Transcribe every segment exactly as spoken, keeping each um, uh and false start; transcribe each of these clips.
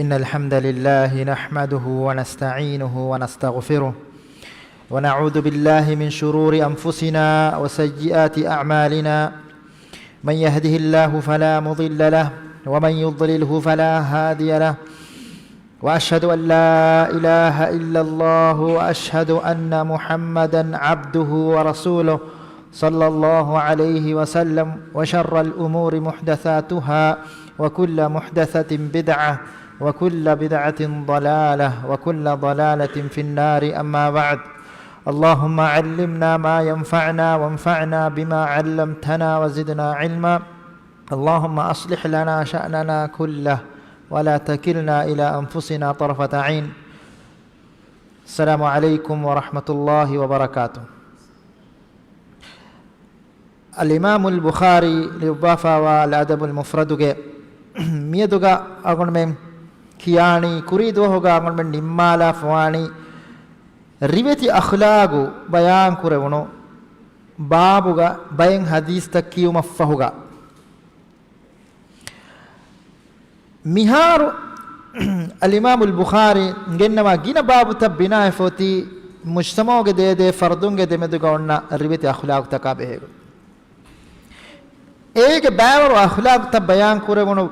إن الحمد لله نحمده ونستعينه ونستغفره، ونعوذ بالله من شرور أنفسنا وسيئات أعمالنا. من يهده الله فلا مضل له، ومن يضلله فلا هادي له. وأشهد أن لا إله إلا الله، وأشهد أن محمدا عبده ورسوله، صلى الله عليه وسلم. وشر الأمور محدثاتها، وكل محدثة بدعة، وكل بدعة ضلالة، وكل ضلالة في النار. أما بعد، اللهم علمنا ما ينفعنا، وانفعنا بما علمتنا، وزدنا علما. اللهم أصلح لنا شأننا كله، ولا تكلنا إلى أنفسنا طرفة عين. السلام عليكم ورحمة الله وبركاته. އަލްއިމާމުލް ބުޚާރީ ލިޔުއްވާފާވާ އަލްއަދަބުލް މުފްރަދުގެ މިއަދުގަ އަޅުގަނޑުމެން ކިޔާނީ، ކުރީ ދުވަހުގަ އަޅުގަނޑުމެން ނިންމާލާފަވާނީ ރިވެތި އަޚްލާގު ބަޔާން ކުރެވުނު ބާބުގަ ބައެއް ޙަދީޘްތައް ކިޔުމަށްފަހުގަ. މިހާރު އަލްއިމާމުލް ބުޚާރީ ގެންނަވާ ގިނަ ބާބުތައް ބިނާވެފަ އޮތީ މުޖްތަމަޢުގެ ދޭދޭ ފަރުދުންގެ ދެމެދުގަ އޮންނަ ރިވެތި އަޚްލާގުތަކާ ބެހޭގޮތުން. އޭގެ ބައިވަރު އަޚްލާގުތައް ބަޔާން ކުރެވުނު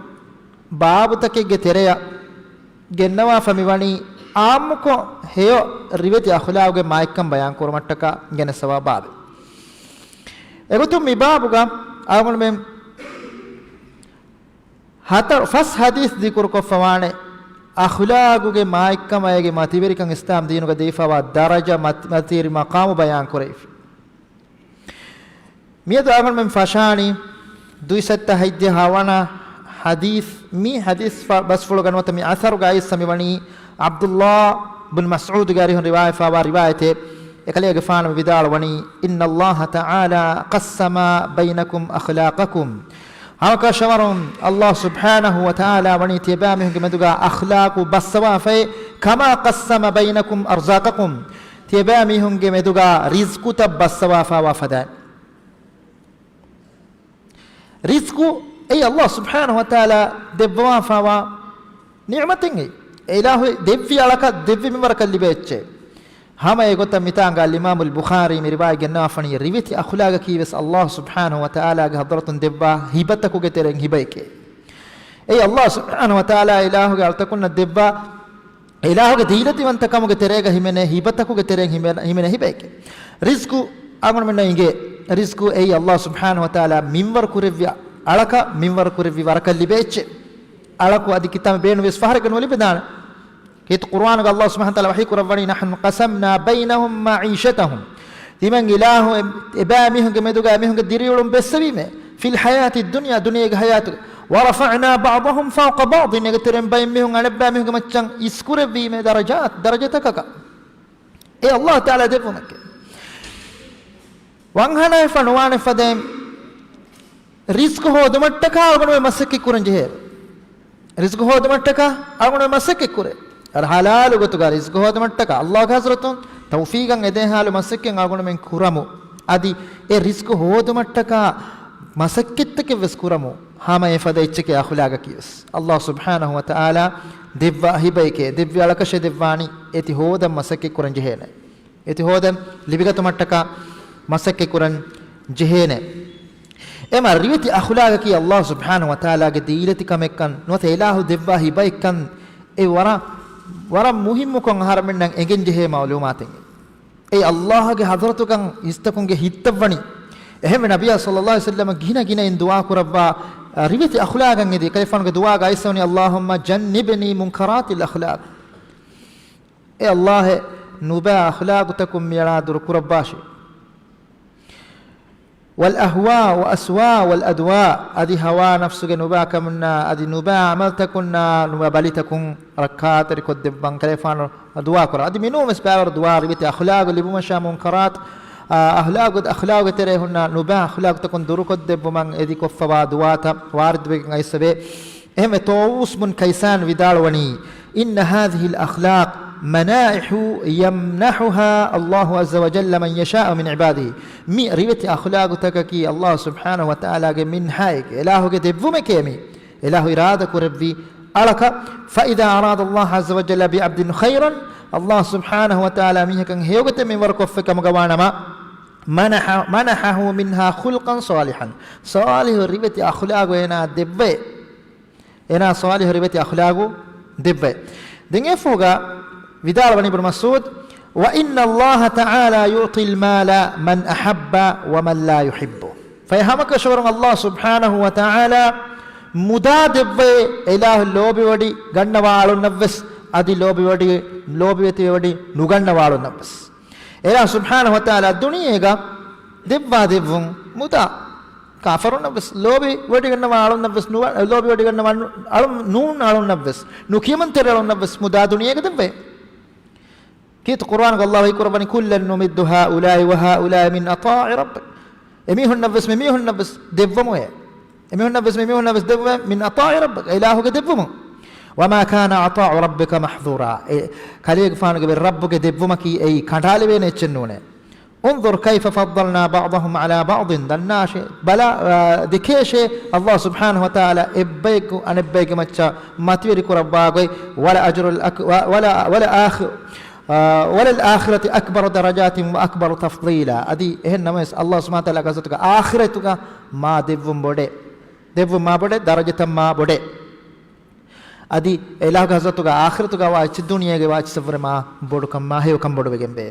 ބާބުތަކެއްގެ ތެރެއަށް ގެންނަވާފަ މިވަނީ އާއްމުކޮށް ހެޔޮ ރިވެތި އަޚްލާގުގެ މާތްކަން ބަޔާން ކުރުމަށްޓަކާ ގެނެސްފަވާ ބާބެއް. އެގޮތުން މި ބާބުގަ އަޅުގަނޑުމެން ހަތަރު ފަސް ޙަދީޘް ޛިކުރުކޮށްފަވާނެ، އަޚްލާގުގެ މާތްކަމާއި އޭގެ މަތިވެރިކަން އިސްލާމް ދީނުގަ ދީފަވާ ދަރަޖަ، މަތި-، މަތިވެރި މަޤާމު ބަޔާން ކުރެވިފަ. މިއަދު އަޅުގަނޑުމެން ފަށާނީ ދުއިސައްތަ ހަތްދިހަ ހަވަނަ ޙަދީޘް. މި ޙަދީޘް ފަ-، ބަސްފުޅުގަ ނުވަތަ މި އަސަރުގަ އައިސްފަ މިވަނީ ޢަބްދުﷲ ބިން މަސްޢޫދުގެ އަރިހުން ރިވާޔަތްވާ ރިވާޔަތެއް. އެކަލޭގެފާނު ވިދާޅުވަނީ، إن الله تعالى قسم بينكم أخلاقكم. ހަމަކަށަވަރުން ﷲ ސުބްޙާނަހޫ ވަތަޢާލާ ވަނީ ތިޔަބައިމީހުންގެ މެދުގަ އަޚްލާޤު ބައްސަވާފައި، كما قسم بينكم أرزاقكم. ތިޔަބައިމީހުންގެ މެދުގަ ރިޒްޤުތައް ބައްސަވާފާވާ ފަދައިން. ރިޒްޤު އެއީ ﷲ ސުބްޙާނަހޫ ވަތަޢާލާ ދެއްވަވާފާވާ ނިޢުމަތެއް. އެ އިލާހު ދެއްވި އަޅަކަށް ދެއްވި މިންވަރަކަށް ލިބޭ އެއްޗެއް. ހަމަ އެގޮތަށް މިތާނގަ އަލްއިމާމުލް ބުޚާރީ މި ރިވާޔަތް ގެންނަވާފަނީ ރިވެތި އަޚްލާގަކީ ވެސް ﷲ ސުބްޙާނަހޫ ވަތަޢާލާގެ ޙަޟްރަތުން ދެއްވާ ހިބަތަކުގެ ތެރެއިން ހިބައެކޭ. އެއީ ﷲ ސުބްޙާނަހޫ ވަތަޢާލާ އިލާހުގެ އަޅުތަކުންނަށް ދެއްވާ އިލާހުގެ ދީލަތިވަންތަކަމުގެ ތެރޭގަ ހިމެނޭ ހިބަތަކުގެ ތެރެއިން ހިމެނޭ، ހިމެނޭ ހިބައެކޭ. ރިޒްޤު އަޅުގަނޑުމެންނަށް އިނގޭ. ރިޒްޤު އެއީ ﷲ ސުބްޙާނަހޫ ވަތަޢާލާ މިންވަރު ކުރެއްވި އަޅަކަށް މިންވަރު ކުރެއްވި ވަރަކަށް ލިބޭ އެއްޗެއް. އަޅަކު އަދި ކިތަންމެ ބޭނުންވެސް ފަހަރެއްގަ ނުލިބިދާނެ. ކީރިތި ޤުރުއާނުގަ ﷲ ސުބްޙާނަހޫ ވަތަޢާލާ ވަޙީ ކުރައްވަނީ، نحن قسمنا بينهم معيشتهم. ތިމަން އިލާހު އެ-، އެބައިމީހުންގެ މެދުގަ އެމީހުންގެ ދިރިއުޅުން ބެއްސެވީމޭ. في الحياة الدنيا، ދުނިޔޭގެ ޙަޔާތުގަ. ورفعنا بعضهم فوق بعض، އޭގެ ތެރެއިން ބައެއް މީހުން އަނެއްބައިމީހުންގެ މައްޗަށް އިސްކުރެއްވީމޭ، ދަރަޖާތް، ދަރަޖަތަކަކަށް. އެ ﷲ ތަޢާލާ ދެއްވުމެކޭ. ވަންހަނާފަ ނުވާނެ ފަދައިން ރިޒްޤު ހޯދުމަށްޓަކާ އަޅުގަނޑުމެން މަސައްކަތް ކުރަން ޖެހޭ. ރިޒްޤު ހޯދުމަށްޓަކާ އަޅުގަނޑުމެން މަސައްކަތް ކުރޭ. އަދި ޙަލާލު ގޮތުގަ ރިޒްޤު ހޯދުމަށްޓަކާ ﷲގެ ޙަޟްރަތުން ތައުފީޤަށް އެދޭ ޙާލު މަސައްކަތް އަޅުގަނޑުމެން ކުރަމު. އަދި އެ ރިޒްޤު ހޯދުމަށްޓަކާ މަސައްކަތްތަކެއް ވެސް ކުރަމު. ހަމަ އެފަދަ އެއްޗެކޭ އަޚްލާގަކީ ވެސް. ﷲ ސުބްޙާނަހޫ ވަތަޢާލާ ދެއްވާ ހިބައެކޭ، ދެއްވި އަޅަކަށޭ ދެއްވާނީ. އޭތި ހޯދަން މަސައްކަތް ކުރަން ޖެހޭނެ. އޭތި ހޯދަން ލިބިގަތުމަށްޓަކާ މަސައްކަތް ކުރަން ޖެހޭނެ. އެމަ ރިވެތި އަޚްލާގަކީ ﷲ ސުބްޙާނަހޫ ވަތަޢާލާގެ ދީލަތި ކަމެއްކަން ނުވަތަ އިލާހު ދެއްވާ ހިބައެއްކަން އެ ވަރަށް، ވަރަށް މުހިއްމުކޮށް އަހަރެމެންނަށް އެނގެން ޖެހޭ މަޢުލޫމާތެއް. އެ ﷲގެ ޙަޟްރަތުގަ އިސްތަކުންގެ ހިތްތައް ވަނީ. އެހެންވެ ނަބިއްޔާ ޞައްލައްލާހު ޢަލައިހި ވަސައްލަމަ ގިނަ ގިނައިން ދުޢާ ކުރައްވާ، އަ، ރިވެތި އަޚްލާގަށް އެދި. އެކަލޭގެފާނުގެ ދުޢާގަ އައިސްފަވަނީ، اللهم جنبني منكرات الأخلاق. އޭ ﷲ، ނުބައި އަޚްލާގުތަކުން މިއަޅާ ދުރުކުރައްވާށި. والأهواء والأسواء والأدواء، އަދި ހަވާ ނަފްސުގެ ނުބައި ކަމުންނާ، އަދި ނުބައި ޢަމަލުތަކުންނާ، ނުބައި ބަލިތަކުން ރައްކާތެރިކޮށްދެއްވަން ކަލޭފާނު ދުޢާ ކުރާ. އަދި މިނޫންވެސް ބައިވަރު ދުޢާ ރިވެތި އަޚްލާގު ލިބުމަށާ މުންކަރާތު، އަ، އަޚްލާގު، އަޚްލާގުގެ ތެރޭ ހުންނަ ނުބައި އަޚްލާގުތަކުން ދުރުކޮށްދެއްވުމަށް އެދިކޮށްފަވާ ދުޢާތައް ވާރިދުވެގެން އައިސްފަވޭ. އެހެންވެ، ޠާވޫސް ބުން ކައިސާން ވިދާޅުވަނީ، إن هذه الأخلاق منائح يمنحها الله عز وجل من يشاء من عباده. މި ރިވެތި އަޚްލާގުތަކަކީ ﷲ ސުބްޙާނަހޫ ވަތަޢާލާގެ މިންޙާއެކޭ، އިލާހުގެ ދެއްވުމެކޭ މި. އިލާހު އިރާދަ ކުރެއްވި އަޅަކަށް، فإذا أراد الله عز وجل بعبد خيرا، ﷲ ސުބްޙާނަހު ވަތަޢާލާ މީހަކަށް ހެޔޮގޮތެއް މިންވަރުކޮށްފި ކަމުގަ ވާނަމަ، منح، منحه منها خلقا صالحا، ޞާލިޙު ރިވެތި އަޚުލާގު އޭނާ ދެއްވައޭ. އޭނާ ޞާލިޙު ރިވެތި އަޚުލާގު ދެއްވައޭ. ދެން އެފޯގަ ވިދާޅުވަނީ އިބްނު މަސްޢޫދު، وإن الله تعالى يعطي المال من أحب ومن لا يحب. ފަހެ ހަމަކަށަވަރުން ﷲ ސުބްޙާނަހު ވަތަޢާލާ މުދާ ދެއްވައޭ، އިލާހު ލޯބިވޮޑި ގަންނަވާ އަޅުންނަށްވެސް، އަދި ލޯބިވޮޑި، ލޯބިވެތިވެވޮޑި ނުގަންނަވާ އަޅުންނަށްވެސް. އިލާހު ސުބްޙާނަހު ވަތަޢާލާ ދުނިޔޭގަ ދެއްވާ ދެއްވުން މުދާ، ކާފަރުންނަށްވެސް، ލޯބިވޮޑިގަންނަވާ އަޅުންނަށްވެސް، ނުވަ-، ލޯބިވޮޑިގަންނަވާ ނު-، އަޅުން ނޫން އަޅުންނަށްވެސް، ނުކިޔަމަންތެރި އަޅުންނަށްވެސް މުދާ ދުނިޔޭގަ ދެއްވައޭ. ކީރިތި ޤުރުއާނުގަ ﷲ ވަޙީކުރައްވަނީ، كلا نمد هؤلاء وهؤلاء من عطاء ربك. އެމީހުންނަށްވެސް މިމީހުންނަށްވެސް ދެއްވަމުއޭ. އެމީހުންނަށްވެސް މިމީހުންނަށްވެސް ދެއްވަމޭ، من عطاء ربك، އިލާހުގެ ދެއްވުމުން. وما كان عطاء ربك محظورا. އެ ކަލޭގެފާނުގެ ރައްބުގެ ދެއްވުމަކީ އެއީ ކަނޑާލެވޭނެ އެއްޗެއް ނޫނޭ. انظر كيف فضلنا بعضهم على بعض، ދަންނާށޭ، ބަލާ، އާ، ދެކޭށޭ، ﷲ ސުބްޙާނަހު ވަތަޢާލާ އެއްބަޔަކު އަނެއްބަޔެއްގެ މައްޗަށް މަތިވެރި ކުރައްވާ ގޮތް، ولأجر الأك-، و-، ولا، ولآخ-، އާ، وللآخرة أكبر درجات وأكبر تفضيلا. އަދި އެހެން ނަމަވެސް، ﷲ ސުބްޙާނަހު ވަތަޢާލާގެ ޙަޟްރަތުގަ އާޚިރަތުގަ މާ ދެއްވުން ބޮޑޭ، ދެއްވުން މާ ބޮޑޭ، ދަރަޖަތައް މާ ބޮޑޭ. އަދި އިލާހުގެ ޙަޟްރަތުގަ އާޚިރަތުގަ ވާ އެއްޗެއް ދުނިޔޭގަ ވާ އެއްޗިއްސަށްވުރެ މާ ބޮޑުކަން، މާ ހެޔޮކަން ބޮޑުވެގެންވޭ.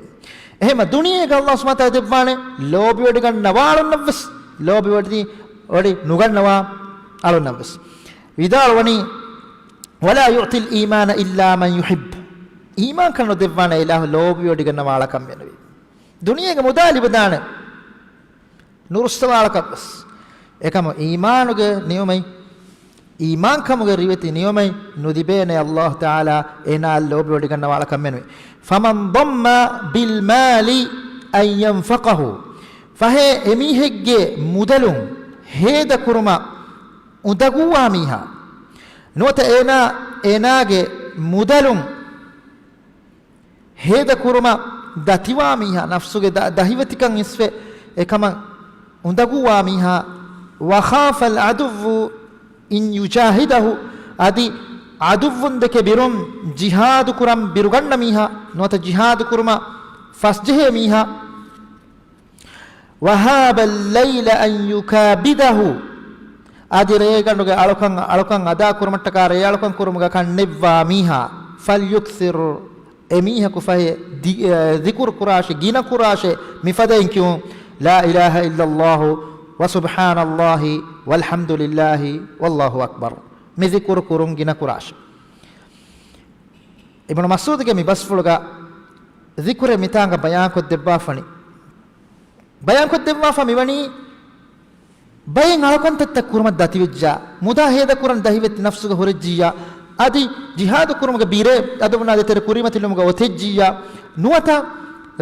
އެހެންމަ ދުނިޔޭގަ ﷲ ސުބްޙާނަހު ވަތަޢާލާ ދެއްވާނެ، ލޯބިވޮޑިގަންނަވާ އަޅުންނަށްވެސް، ލޯބިވޮޑި، ވޮޑި ނުގަންނަވާ އަޅުންނަށްވެސް. ވިދާޅުވަނީ، ولا يعطي الإيمان إلا من يحب. އީމާންކަން ނުދެއްވާނެ އިލާހު ލޯބިވޮޑިގަންނަވާ އަޅަކަށް މެނުވީ. ދުނިޔޭގަ މުދާ ލިބިދާނެ ނުރުއްސަވާ އަޅަކަށްވެސް. އެކަމު އީމާނުގެ ނިޢުމަތް، އީމާންކަމުގެ ރިވެތި ނިޢުމަތް ނުލިބޭނެ ﷲ ތަޢާލާ އޭނާއަށް ލޯބިވޮޑިގަންނަވާ އަޅަކަށް މެނުވީ. فمن ضم بالمال أن ينفقه. ފަހެ އެމީހެއްގެ މުދަލުން ހޭދަކުރުމަށް އުނދަގޫވާ މީހާ، ނުވަތަ އޭނާ، އޭނާގެ މުދަލުން ހޭދަކުރުމަށް ދަތިވާ މީހާ، ނަފްސުގެ ދަ-، ދަހިވެތިކަން އިސްވެ އެކަމަށް އުނދަގޫވާ މީހާ، وخاف العدو أن يجاهده، އަދި ޢަދުއްވުންދެކެ ބިރުން ޖިހާދު ކުރަން ބިރުގަންނަ މީހާ، ނުވަތަ ޖިހާދު ކުރުމަށް ފަސްޖެހޭ މީހާ، وهاب الليل أن يكابده، އަދި ރޭގަނޑުގެ އަޅުކަން، އަޅުކަން އަދާ ކުރުމަށްޓަކާ ރޭ އަޅުކަން ކުރުމުގަ ކަންނެއްވާ މީހާ، فليكثر، އެމީހަކު ފަހެ ދި-، އަ، ޛިކުރު ކުރާށޭ، ގިނަ ކުރާށޭ، މިފަދައިން ކިޔުން، لا إله إلا الله وسبحان الله والحمد لله والله أكبر. މި ޛިކުރު ކުރުން ގިނަ ކުރާށޭ. އިބްނު މަސްޢޫދުގެ މި ބަސްފުޅުގަ ޛިކުރެއް މިތާނގަ ބަޔާންކޮށްދެއްވާފަނި. ބަޔާންކޮށްދެއްވާފަ މިވަނީ ބައެއް އަޅުކަންތައްތައް ކުރުމަށް ދަތިވެއްޖާ، މުދާ ހޭދަކުރަން ދަހިވެތި ނަފްސުގަ ހުރެއްޖިއްޔާ، އަދި ޖިހާދު ކުރުމުގެ ބިރޭ އަދުވުނާ ދޭތެރެ ކުރިމަތިލުމުގަ އޮތެއްޖިއްޔާ، ނުވަތަ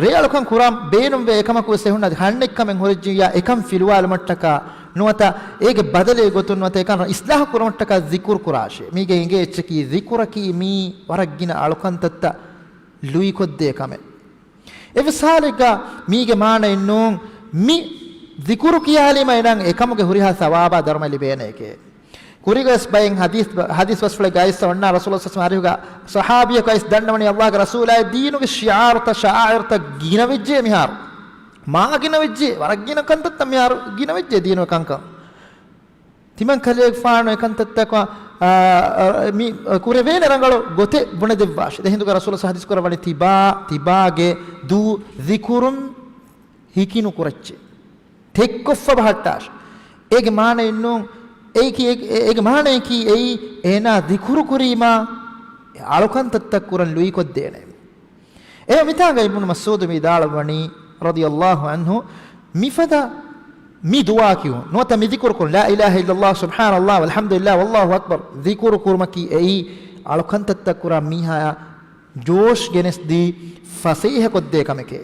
ރޭ އަޅުކަން ކުރާން ބޭނުންވޭ އެކަމަކުވެސް އެހުންނަ އަދި ހަންނެއްކަމެއް ހުރެއްޖިއްޔާ، އެކަން ފިލުވާލުމަށްޓަކާ ނުވަތަ އޭގެ ބަދަލެއް ގޮތުން ނުވަތަ އެކަން އިސްލާހު ކުރުމަށްޓަކާ ޛިކުރު ކުރާށޭ. މީގެ އިނގޭ އެއްޗަކީ ޛިކުރަކީ މީ ވަރަށް ގިނަ އަޅުކަންތައްތައް ލުއިކޮށްދޭ ކަމެއް. އެއްވެސް ހާލެއްގަ މީގެ މާނައެއް ނޫން، މި ޛިކުރު ކިޔާލީމަ އެނަން އެކަމުގެ ހުރިހާ ސަވާބާ ދަރުމަ ލިބޭނެ އެކޭ. ކުރީގަވެސް ބައެއް ޙަދީޘް، ޙަދީޘް ބަސްފުޅެއްގައި އައިސް އޮންނާ ރަސޫލު ޞައްލަﷲ ޢަލައިހި ވަސައްލަމަ އަރިހުގަ ޞަޙާބީއަކު އައިސް ދަންނަވަނީ ﷲގެ ރަސޫލާއޭ ދީނުގެ ޝިޢާރުތައް ޝަޢާއިރުތައް ގިނަވެއްޖެ މިހާރު. މާ ގިނަވެއްޖެ، ވަރަށް ގިނަ ކަންތައްތައް މިހާރު ގިނަވެއްޖެ ދީނުގެ ކަންކަން. ތިމަން ކަލޭގެފާނު އެކަންތައްތަކަށް، އާ، އާ، މި ކުރެވޭނެ ރަނގަޅު ގޮތެއް ބުނެދެއްވާށި. ދެހިނދުގަ ރަސޫލު ޙަދީޘް ކުރައްވަނީ ތިބާ، ތިބާގެ ދޫ ޛިކުރުން ހިކިނުކުރައްޗޭ. ތެއްކޮށްފަ ބަހައްޓާށި. އޭގެ މާނައެއް ނޫން، އޭކި، އޭ، އޭގެ މާނަޔަކީ އެއީ އޭނާ ޛިކުރު ކުރީމާ އަޅުކަންތައްތައް ކުރަން ލުއިކޮށްދޭނެ. އެހެން މިތާނގަ އިބްނު މަސްޢޫދު ވިދާޅުވަނީ، ރަޟިޔަﷲ ޢަންހު، މިފަދަ މި ދުޢާ ކިޔުން ނުވަތަ މި ޛިކުރު ކުރުން، لا إله إلا الله سبحان الله والحمد لله والله أكبر ޛިކުރު ކުރުމަކީ އެއީ އަޅުކަންތައްތައް ކުރާ މީހާއަށް ޖޯޝް ގެނެސްދީ ފަސޭހަކޮށްދޭ ކަމެކޭ.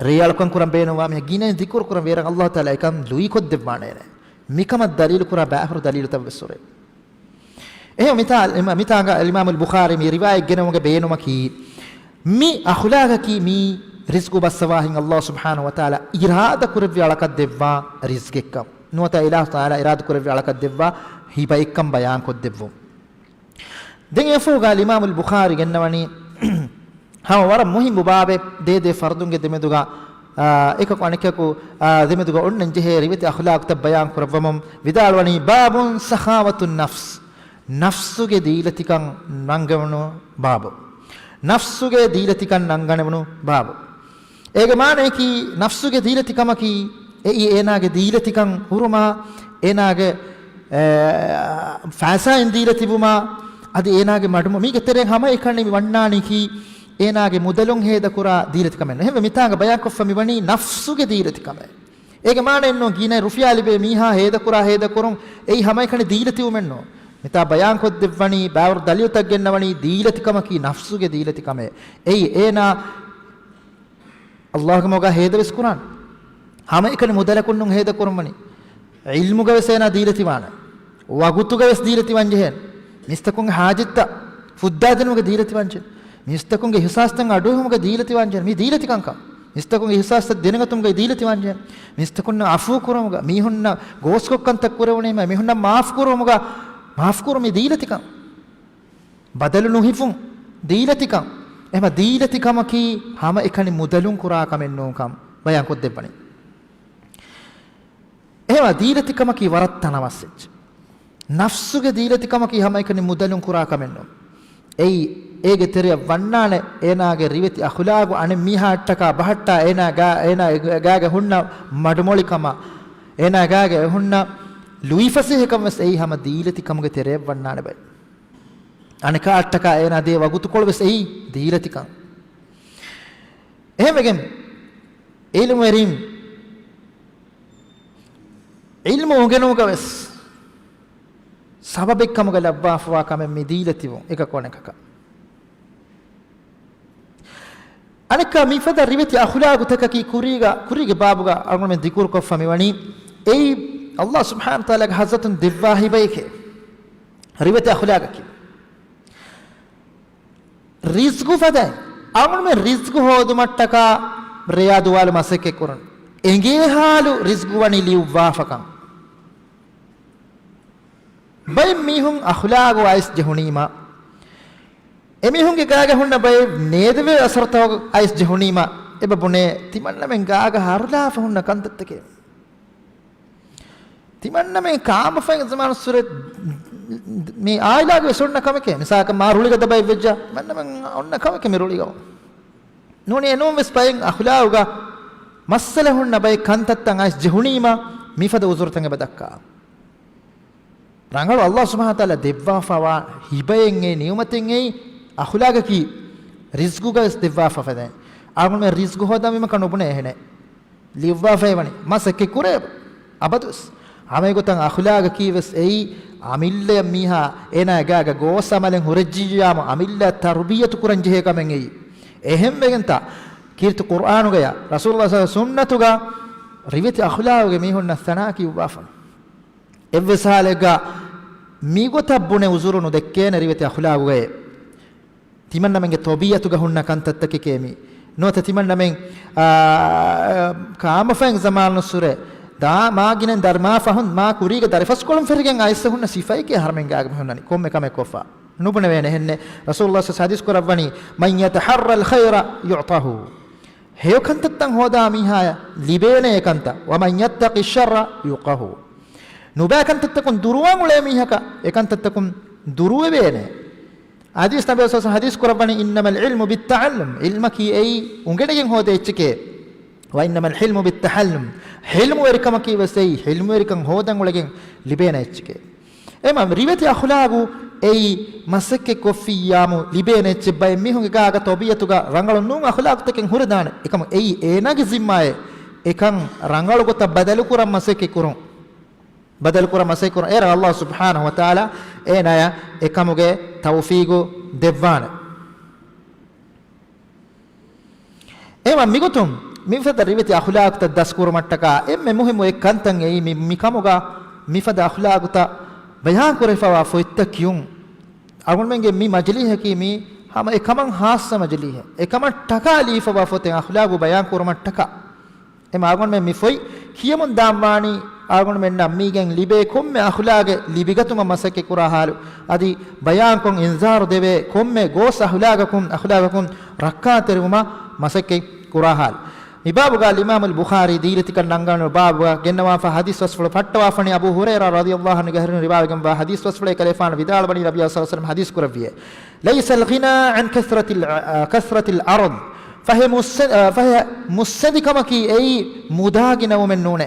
ރޭ އަޅުކަން ކުރަން ބޭނުންވާ މީހާ ގިނައިން ޛިކުރު ކުރަން ވޭރަށް ﷲ ތަޢާލާ އެކަން ލުއިކޮށްދެއްވާނެ. މިކަމަށް ދަލީލު ކުރާ ބައިވަރު ދަލީލުތައް ވެސް ހުރޭ. އެހެން މިތާ-، މިތާނގަ އިމާމުލް ބުޚާރީ މި ރިވާޔަތް ގެނައުމުގެ ބޭނުމަކީ، މި އަޚުލާގަކީ މީ ރިޒްގު ބައްސަވާހިން ﷲ ސުބްޙާނަހު ވަތަޢާލާ އިރާދަ ކުރެއްވި އަޅަކަށް ދެއްވާ ރިޒްގެއްކަން ނުވަތަ އިލާހު ތަޢާލާ އިރާދަ ކުރެއްވި އަޅަކަށް ދެއްވާ ހިބައެއްކަން ބަޔާންކޮށްދެއްވުން. ދެން އެފޯގާ އިމާމުލް ބުޚާރީ ގެންނަވަނީ ހަމަ ވަރަށް މުހިއްމު ބާބެއް، ދޭ ދޭ ފަރުދުންގެ ދެމެދުގަ، އާ، އެކަކު އަނެކަކު، އާ، ދެމެދުގަ އޮންނަން ޖެހޭ ރިވެތި އަޚުލާގުތައް ބަޔާން ކުރައްވަމުން ވިދާޅުވަނީ، باب سخاوة النفس، ނަފްސުގެ ދީލަތިކަން ނަންގަވުނު ބާބު. ނަފްސުގެ ދީލަތިކަން ނަންގަނެވުނު ބާބު. އޭގެ މާނަޔަކީ، ނަފްސުގެ ދީލަތިކަމަކީ، އެއީ އޭނާގެ ދީލަތިކަން ހުރުމާ، އޭނާގެ، އެ، ފައިސާއިން ދީލަތިވުމާ، އަދި އޭނާގެ މަޑުމޮ-، މީގެ ތެރެއިން ހަމައެކަނި މި ވަންނާނީކީ، އޭނާގެ މުދަލުން ހޭދަކުރާ ދީލަތިކަމެއް ނޫން. އެހެންވެ، މިތާނގަ ބަޔާންކޮށްފަ މިވަނީ ނަފްސުގެ ދީލަތިކަމެއް. އޭގެ މާނައެއްނޫން ގިނަ ރުފިޔާ ލިބޭ މީހާ ހޭދަކުރާ ހޭދަކުރުން އެއީ ހަމައެކަނި ދީލަތިވުމެއްނޫން. މިތާ ބަޔާންކޮށްދެއްވަނީ ބާވަރު ދަލީލުތައް ގެންނަވަނީ ދީލަތިކަމަކީ ނަފްސުގެ ދީލަތިކަމެއް. އެއީ އޭނާ އައްލާހުގެ މަގާ ހޭދަވެސް ކުރާނެ. ހަމައެކަނި މުދަލަކުންނޫން ހޭދަކުރަންވަނީ. ޢިލްމުގަވެސް އޭނާ ދީލަތިވާނެ. ވަގުތުގަވެސް ދީލަތިވާންޖެހޭނެ. މީސްތަކުންގެ ހާޖަތްތައް ފުއްދާދިނުމުގަ ދީލަތިވާންޖެހޭނެ. މީސްތަކުންގެ އިހުސާސްތައް އަޑުއެހުމުގަ ދީލަތިވާންޖެހޭނެ. މީ ދީލަތިކަންކަން. މީސްތަކުންގެ އިހުސާސްތައް ދެނެގަތުމުގައި ދީލަތިވާންޖެހޭނެ. މީސްތަކުންނަށް ޢަފޫ ކުރުމުގަ، މީހުންނަށް ގޯސްކޮށްކަންތައް ކުރެވުނީމަ، މީހުންނަށް މާފް ކުރުމުގަ، މާފް ކުރުމީ ދީލަތިކަން. ބަދަލު ނުހިފުން ދީލަތިކަން. އެހެންވީމަ ދީލަތިކަމަކީ ހަމައެކަނި މުދަލުން ކުރާ ކަމެއް ނޫންކަން ބަޔާންކޮށްދެއްވަނީ. އެހެންވީމަ ދީލަތިކަމަކީ ވަރަށް ތަނަވަސް އެއްޗެއް. ނަފްސުގެ ދީލަތިކަމަކީ ހަމައެކަނި މުދަލުން ކުރާ ކަމެއް ނޫން. އެއީ، އޭގެ ތެރެއަށް ވަންނާނެ އޭނާގެ ރިވެތި އަޚުލާގު އަނެއް މީހާއަށްޓަކާ ބަހައްޓާ އޭނާ ގާ-، އޭނާ ގާގަ ހުންނަ މަޑުމޮޅިކަމާ، އޭނާ ގާގަ ހުންނަ ލުއިފަސޭހަކަން ވެސް އެއީ ހަމަ ދީލަތިކަމުގެ ތެރެއަށް ވަންނާނެ ބައެއް. އަނެކާއަށްޓަކާ އޭނާ ދޭ ވަގުތުކޮޅު ވެސް އެއީ ދީލަތިކަން. އެހެންވެގެން ޢިލްމުވެރިން ޢިލްމު އުނގެނުމުގަ ވެސް ސަބަބެއްކަމުގަ ލައްވާފަވާ ކަމެއް މި ދީލަތިވުން އެކަކު އަނެކަކަށް. އަނެއްކާ މިފަދަ ރިވެތި އަޚުލާގުތަކަކީ ކުރީގަ، ކުރީގެ ބާބުގަ އަޅުގަނޑުމެން ދިކުރުކޮށްފަ މިވަނީ، އެއީ އައްލާހު ސުބްޙާނަހު ވަތަޢާލާގެ ޙަޟްރަތުން ދެއްވާ ހިބައެކޭ. ރިވެތި އަޚުލާގަކީ. ރިޒްގު ފަދައިން. އަޅުގަނޑުމެން ރިޒްގު ހޯދުމަށްޓަކާ ރެޔާ ދުވާލު މަސައްކަތް ކުރަން. އެނގޭ ހާލު ރިޒްގު ވަނީ ލިޔުއްވާފަކަން. ބައެއް މީހުން އަޚުލާގު އައިސް ޖެހުނީމަ، އެމީހުންގެ ގާގަ ހުންނަ ބައެއް ނޭދެވޭ އަސަރުތަކަށް އައިސް ޖެހުނީމަ، އެބަ ބުނޭ ތިމަންނަމެން ގާގަ ހަރުލާފަ ހުންނަ ކަންތައްތަކެއް. ތިމަންނަމެން ކާމަފައިން ޒަމާނުއްސުރެ މި އާއިލާގެ ވެސް އޮންނަ ކަމެކޭ. މިސާލަކަށް މާ ރުޅިގަދަ ބައެއް ވެއްޖާ، ތިމަންނަމެން އޮންނަ ކަމެކޭ މި ރުޅިގަ. ނޫނީ އެނޫން ވެސް ބައެއް އަޚުލާގުގަ މައްސަލަ ހުންނަ ބައެއް ކަންތައްތައް އައިސް ޖެހުނީމަ، މިފަދަ އުޒުރުތައް އެބަ ދައްކާ. ރަނގަޅު އައްލާހު ސުބްޙާނަހު ވަތަޢާލާ ދެއްވާފަވާ ހިބައެއް އެއީ، ނިޢުމަތެއް އެއީ، އަޚުލާގަކީ ރިޒްގުގަ ވެސް ދެއްވާފަ ފަދައިން. އަޅުގަނޑުމެން ރިޒްގު ހޯދާ މީމަކަށް ނުބުނޭ އެހެނެއް. ލިޔުއްވާފައި ވަނީ މަސައްކަތް ކުރޭ އަބަދުވެސް. ހަމައެގޮތަށް އަޚުލާގަކީ ވެސް އެއީ، އަމިއްލަޔަށް މީހާ އޭނާ ގާގަ ގޯސް އަމަލެއް ހުރެއްޖިއްޔާމު އަމިއްލަ ތަރުބިޔަތު ކުރަން ޖެހޭ ކަމެއް އެއީ. އެހެންވެގެންތާ ކީރިތި ޤުރްއާނުގަޔާ ރަސޫލުﷲ ޞައްލަﷲު ޢަލައިހި ވަސައްލަމް ސުންނަތުގަ ރިވެތި އަޚުލާގުގެ މީހުންނަށް ސަނާ ކިޔުއްވާފަ. އެއްވެސް ހާލެއްގަ މިގޮތަށް ބުނެ އުޒުރު ނުދެއްކޭނެ ރިވެތި އަޚުލާގުގައޭ. ތިމަންނަމެންގެ ތަބީޢަތުގަ ހުންނަ ކަންތައްތަކެކޭ މީ. ނުވަތަ ތިމަންނަމެން، އާ، ކާމަފައިން ޒަމާނުއްސުރެ ދާ މާ ގިނައިން ދަރި މާ ފަހުން މާ ކުރީގެ ދަރިފަސްކޮޅުން ފެށިގެން އައިސް ހުންނަ ސިފައެކޭ އަހަރެމެން ގާގަ މި ހުންނަނީ. ކޮންމެ ކަމެއް ކޮށްފަ ނުބުނެވޭނެ. އެހެންނެއް ރަސޫލުﷲ ޞައްލަﷲު ޢަލައިހި ވަސައްލަމް ޙަދީޘް ކުރައްވަނީ، "من يتحرى الخير يعطه." ހެޔޮ ކަންތައްތައް ހޯދާ މީހާޔަށް ލިބޭނެ އެކަންތައް. "ومن يتق الشر يقه." ނުބައި ކަންތައްތަކުން ދުރުވާން އުޅޭ މީހަކަށް އެކަންތައްތަކުން ދުރުވެވޭނެ. އަދިވެސް ނަބީ ޞައްލަﷲު ޢަލައިހި ވަސައްލަމް ޙަދީޘް ކުރައްވަނީ، "إنما العلم بالتعلم." ޢިލްމަކީ އެއީ އުނގެނިގެން ހޯދޭ އެއްޗެކޭ. "وإنما الحلم بالتحلم." ޙިލްމުވެރިކަމަކީ ވެސް އެއީ ޙިލްމުވެރިކަން ހޯދަން އުޅެގެން ލިބޭނެ އެއްޗެކޭ. އެމަ ރިވެތި އަޚުލާގު އެއީ މަސައްކަތް ކޮށްފިއްޔާމު ލިބޭނެ އެއްޗެއް. ބައެއް މީހުންގެ ގާގަ ތަބީޢަތުގަ ރަނގަޅު ނޫން އަޚުލާގުތަކެއް ހުރެދާނެ. އެކަމު އެއީ އޭނާގެ ޒިންމާއެއް. އެކަން ރަނގަޅު ގޮތަށް ބަދަލުކުރަން މަސައްކަތް ކުރުން. ބަދަލުކުރަން މަސައްކަތް ކުރަން. އޭރަށް އައްލާހު ސުބްޙާނަހު ވަތަޢާލާ އޭނާޔަށް އެކަމުގެ ތައުފީގު ދެއްވާނެ. އެހެންވީމަ މިގޮތުން މިފަދަ ރިވެތި އަޚުލާގުތައް ދަސްކުރުމަށްޓަކާ އެންމެ މުހިއްމު އެއް ކަންތައް އެއީ މި، މިކަމުގަ މިފަދަ އަޚުލާގުތައް ބަޔާން ކުރެވިފަވާ ފޮތްތައް ކިޔުން. އަޅުގަނޑުމެންގެ މި މަޖިލީހަކީ މީ ހަމަ އެކަމަށް ޚާއްޞަ މަޖިލީހެއް. އެކަމަށްޓަކާ ލިޔެފަވާ ފޮތެއް އަޚުލާގު ބަޔާން ކުރުމަށްޓަކާ. އެމަ އަޅުގަނޑުމެން މި ފޮތް ކިޔަމުން ދާންވާނީ އަޅުގަނޑުމެންނަށް މީގެން ލިބޭ ކޮންމެ އަޚުލާގެއް ލިބިގަތުމަށް މަސައްކަތް ކުރާ ޙާލު، އަދި ބަޔާންކޮށް އިންޒާރު ދެވޭ ކޮންމެ ގޯސް އަޚުލާގަކުން، އަޚުލާގަކުން ރައްކާތެރިވުމަށް މަސައްކަތް ކުރާ ޙާލު. މި ބާބުގަ އިމާމުލް ބުޚާރީ ދީލަތިކަން ނަންގަން ބާބުގަ ގެންނަވާފަ ޙަދީޘް ބަސްފުޅު ފައްޓަވާފަނީ އަބޫ ހުރައިރާ ރަޟިޔަﷲ ޢަންހުގެ އަހަރުން ރިވާވެގެންވާ ޙަދީޘް ބަސްފުޅެއް. ކަލޭފާނު ވިދާޅުވަނީ ނަބިއްޔާ ޞައްލަﷲ ޢަލައިހި ވަސައްލަމަ ޙަދީޘް ކުރެއްވިއޭ، "ليس الغنى عن كثرة ال، كثرة الأرض." ފަހެ މުއްސަ، ފަހެ މުއްސަނދިކަމަކީ އެއީ މުދާ ގިނަވުމެއް ނޫނޭ.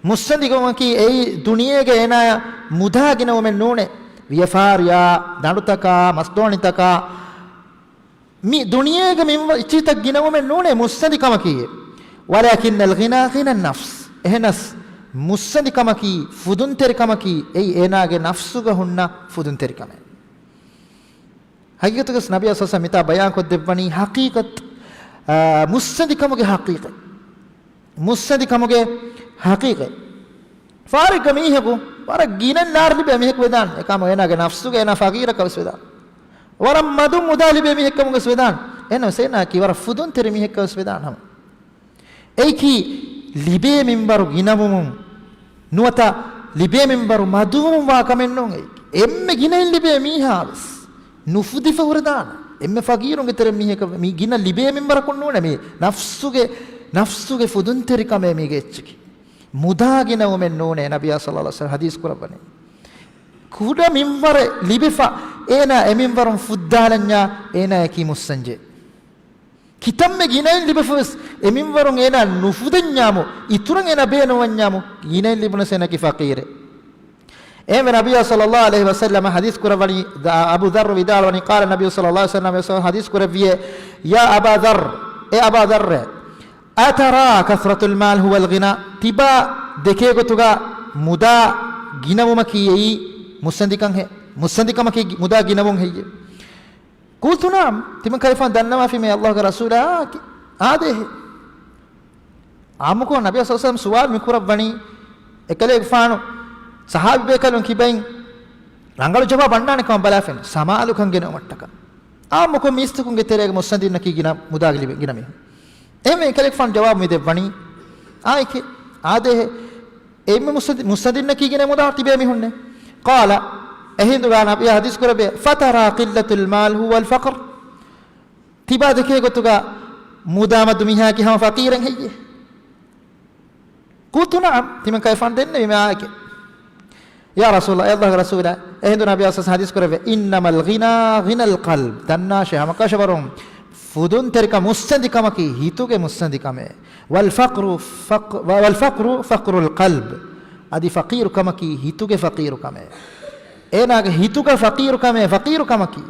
މުއްސަނދިކަމަކީ އެއީ ދުނިޔޭގަ އޭނާޔަށް މުދާ ގިނަވުމެއް ނޫނޭ. ވިޔަފާރިއާ، ދަނޑުތަކާ، މަސްދޯނިތަކާ، މި ދުނިޔޭގެ މިންވަ އެއްޗިތައް ގިނަވުމެއް ނޫނޭ މުއްސަނދިކަމަކީ. ولكن الغنى غنى النفس. އެހެނަސް މުއްސަނދިކަމަކީ، ފުދުންތެރިކަމަކީ، އެއީ އޭނާގެ ނަފްސުގަ ހުންނަ ފުދުންތެރިކަމެއް. ހަގީގަތުގަސް ނަބިއްޔާ ޞައްލަﷲ ޢަލައިހި ވަސައްލަމަ މިތާ ބަޔާންކޮށްދެއްވަނީ ޙަޤީޤަތް، އާ، މުއްސަނދިކަމުގެ ޙަޤީޤަތް. މުއްސަނދިކަމުގެ ޙަޤީޤަތް. ފާރެއްގަ މީހަކު ވަރަށް ގިނަ ނާރު ލިބޭ މީހަކު ވެދާނެ. އެކަމު އޭނާގެ ނަފްސުގަ އޭނާ ފަޤީރަކަށް ވެސް ވެދާނެ. ވަރަށް މަދު މުދާ ލިބޭ މީހެއްކަމުގަސް ވެދާނެ. އެހެނަސް އޭނާއަކީ ވަރަށް ފުދުންތެރި މީހެއްކަން ވެސް ވެދާނެ ހަމަ. އެއީކީ ލިބޭ މިންވަރު ގިނަވުމުން ނުވަތަ ލިބޭ މިންވަރު މަދުވުމުން ވާ ކަމެއް ނޫން. އެއީ އެންމެ ގިނައިން ލިބޭ މީހާ ވެސް ނުފުދިފަ ހުރެދާނެ. އެންމެ ފަޤީރުންގެ ތެރެއިން މީހަކަށް މި ގިނަ ލިބޭ މިންވަރަކުން ނޫނޭ. މީ ނަފްސުގެ، ނަފްސުގެ ފުދުންތެރިކަމޭ މީގެ އެއްޗަކީ. މުދާ ގިނަވުމެއް ނޫނޭ. ނަބިއްޔާ ޞައްލަﷲ ޢަލައިހި ވަސައްލަމަ ޙަދީޘް ކުރައްވަނީ. ކުޑަ މިންވަރެއް ލިބިފަ، އޭނާ އެ މިންވަރުން ފުއްދާލަންޏާ، އޭނާއަކީ މުއްސަންޖެއް. ކިތަންމެ ގިނައިން ލިބިފަވެސް، އެ މިންވަރުން އޭނާ ނުފުދެންޏާމު، އިތުރަށް އޭނާ ބޭނުންވަންޏާމު، ގިނައިން ލިބުނަސް އޭނާއަކީ ފަޤީރެއް. އެހެންވެ، ނަބިއްޔާ ޞައްލަﷲ ޢަލައިހި ވަސައްލަމަ ޙަދީޘް ކުރައްވަނީ، ދ-، އަބޫ ޛައްރު ވިދާޅުވަނީ، قال النبي صلى الله عليه وسلم، ޙަދީޘް ކުރެއްވިއޭ، يا أبا ذر، އޭ އަބާ ޛައްރޭ، أترى كثرة المال هو الغنى؟ ތިބާ ދެކޭ ގޮތުގަ މުދާ ގިނަވުމަކީ އެއީ މުއްސަނދިކަން ހެ-، މުއްސަނދިކަމަކީ ގި-، މުދާ ގިނަވުން ހެއްޔޭ؟ قلت نعم. ތިމަން ކަލޭފާނު ދަންނަވާފީމޭ، ﷲގެ ރަސޫލާ، އާދޭހޭ. އާއްމުކޮށް ނަބިއްޔާ ޞައްލަﷲ ޢަލައިހި ވަސައްލަމަ ސުވާލު މި ކުރައްވަނީ، އެކަލޭގެފާނު ޞަޙާބީ ބޭކަލުން ކިބައިން ރަނގަޅު ޖަވާބު އަންނާނެ ކަމަށް ބަލާފައި، ސަމާލުކަން ގެނައުމަށްޓަކާ. އާއްމުކޮށް މީސްތަކުންގެ ތެރޭގަ މުއްސަނދިންނަކީ ގިނަ މުދާގެ ލިބި-، ގިނަ މީހުން. އެހެންވެ، އެކަލޭގެފާނު ޖަވާބު މި ދެއްވަނީ، އާއެކޭ، އާދޭހޭ. އެންމެ މުއްސަނދި-، މުއްސަނދިންނަކީ ގިނަ މުދާ ތިބޭ މީހުންނޭ. قال، އެހިނދުގަ ނަބިއްޔާ ޙަދީޘް ކުރެއްވި، فترى قلة المال هو الفقر؟ ތިބާ ދެކޭ ގޮތުގަ މުދާ މަދު މީހާއަކީ ހަމަ ފަޤީރެއް ހެއްޔޭ؟ قلت نعم. ތިމަން ކަލޭފާނު ދެންނެވީމޭ އާއެކޭ. يا رسول الله، ﷲގެ ރަސޫލާ، އެހިނދު ނަބިއްޔާ ޞައްލަﷲ ޢަލައިހި ވަސައްލަމަ ޙަދީޘް ކުރެއްވި، إنما الغنى غنى القلب. ދަންނާށޭ، ހަމަކަށަވަރުން ފުދުންތެރިކަން، މުއްސަނދިކަމަކީ ހިތުގެ މުއްސަނދިކަމޭ. والفقر فق-، والفقر فقر القلب. އަދި ފަޤީރުކަމަކީ ހިތުގެ ފަޤީރުކަމޭ. އޭނާގެ ހިތުގަ ފަޤީރުކަމޭ، ފަޤީރުކަމަކީ.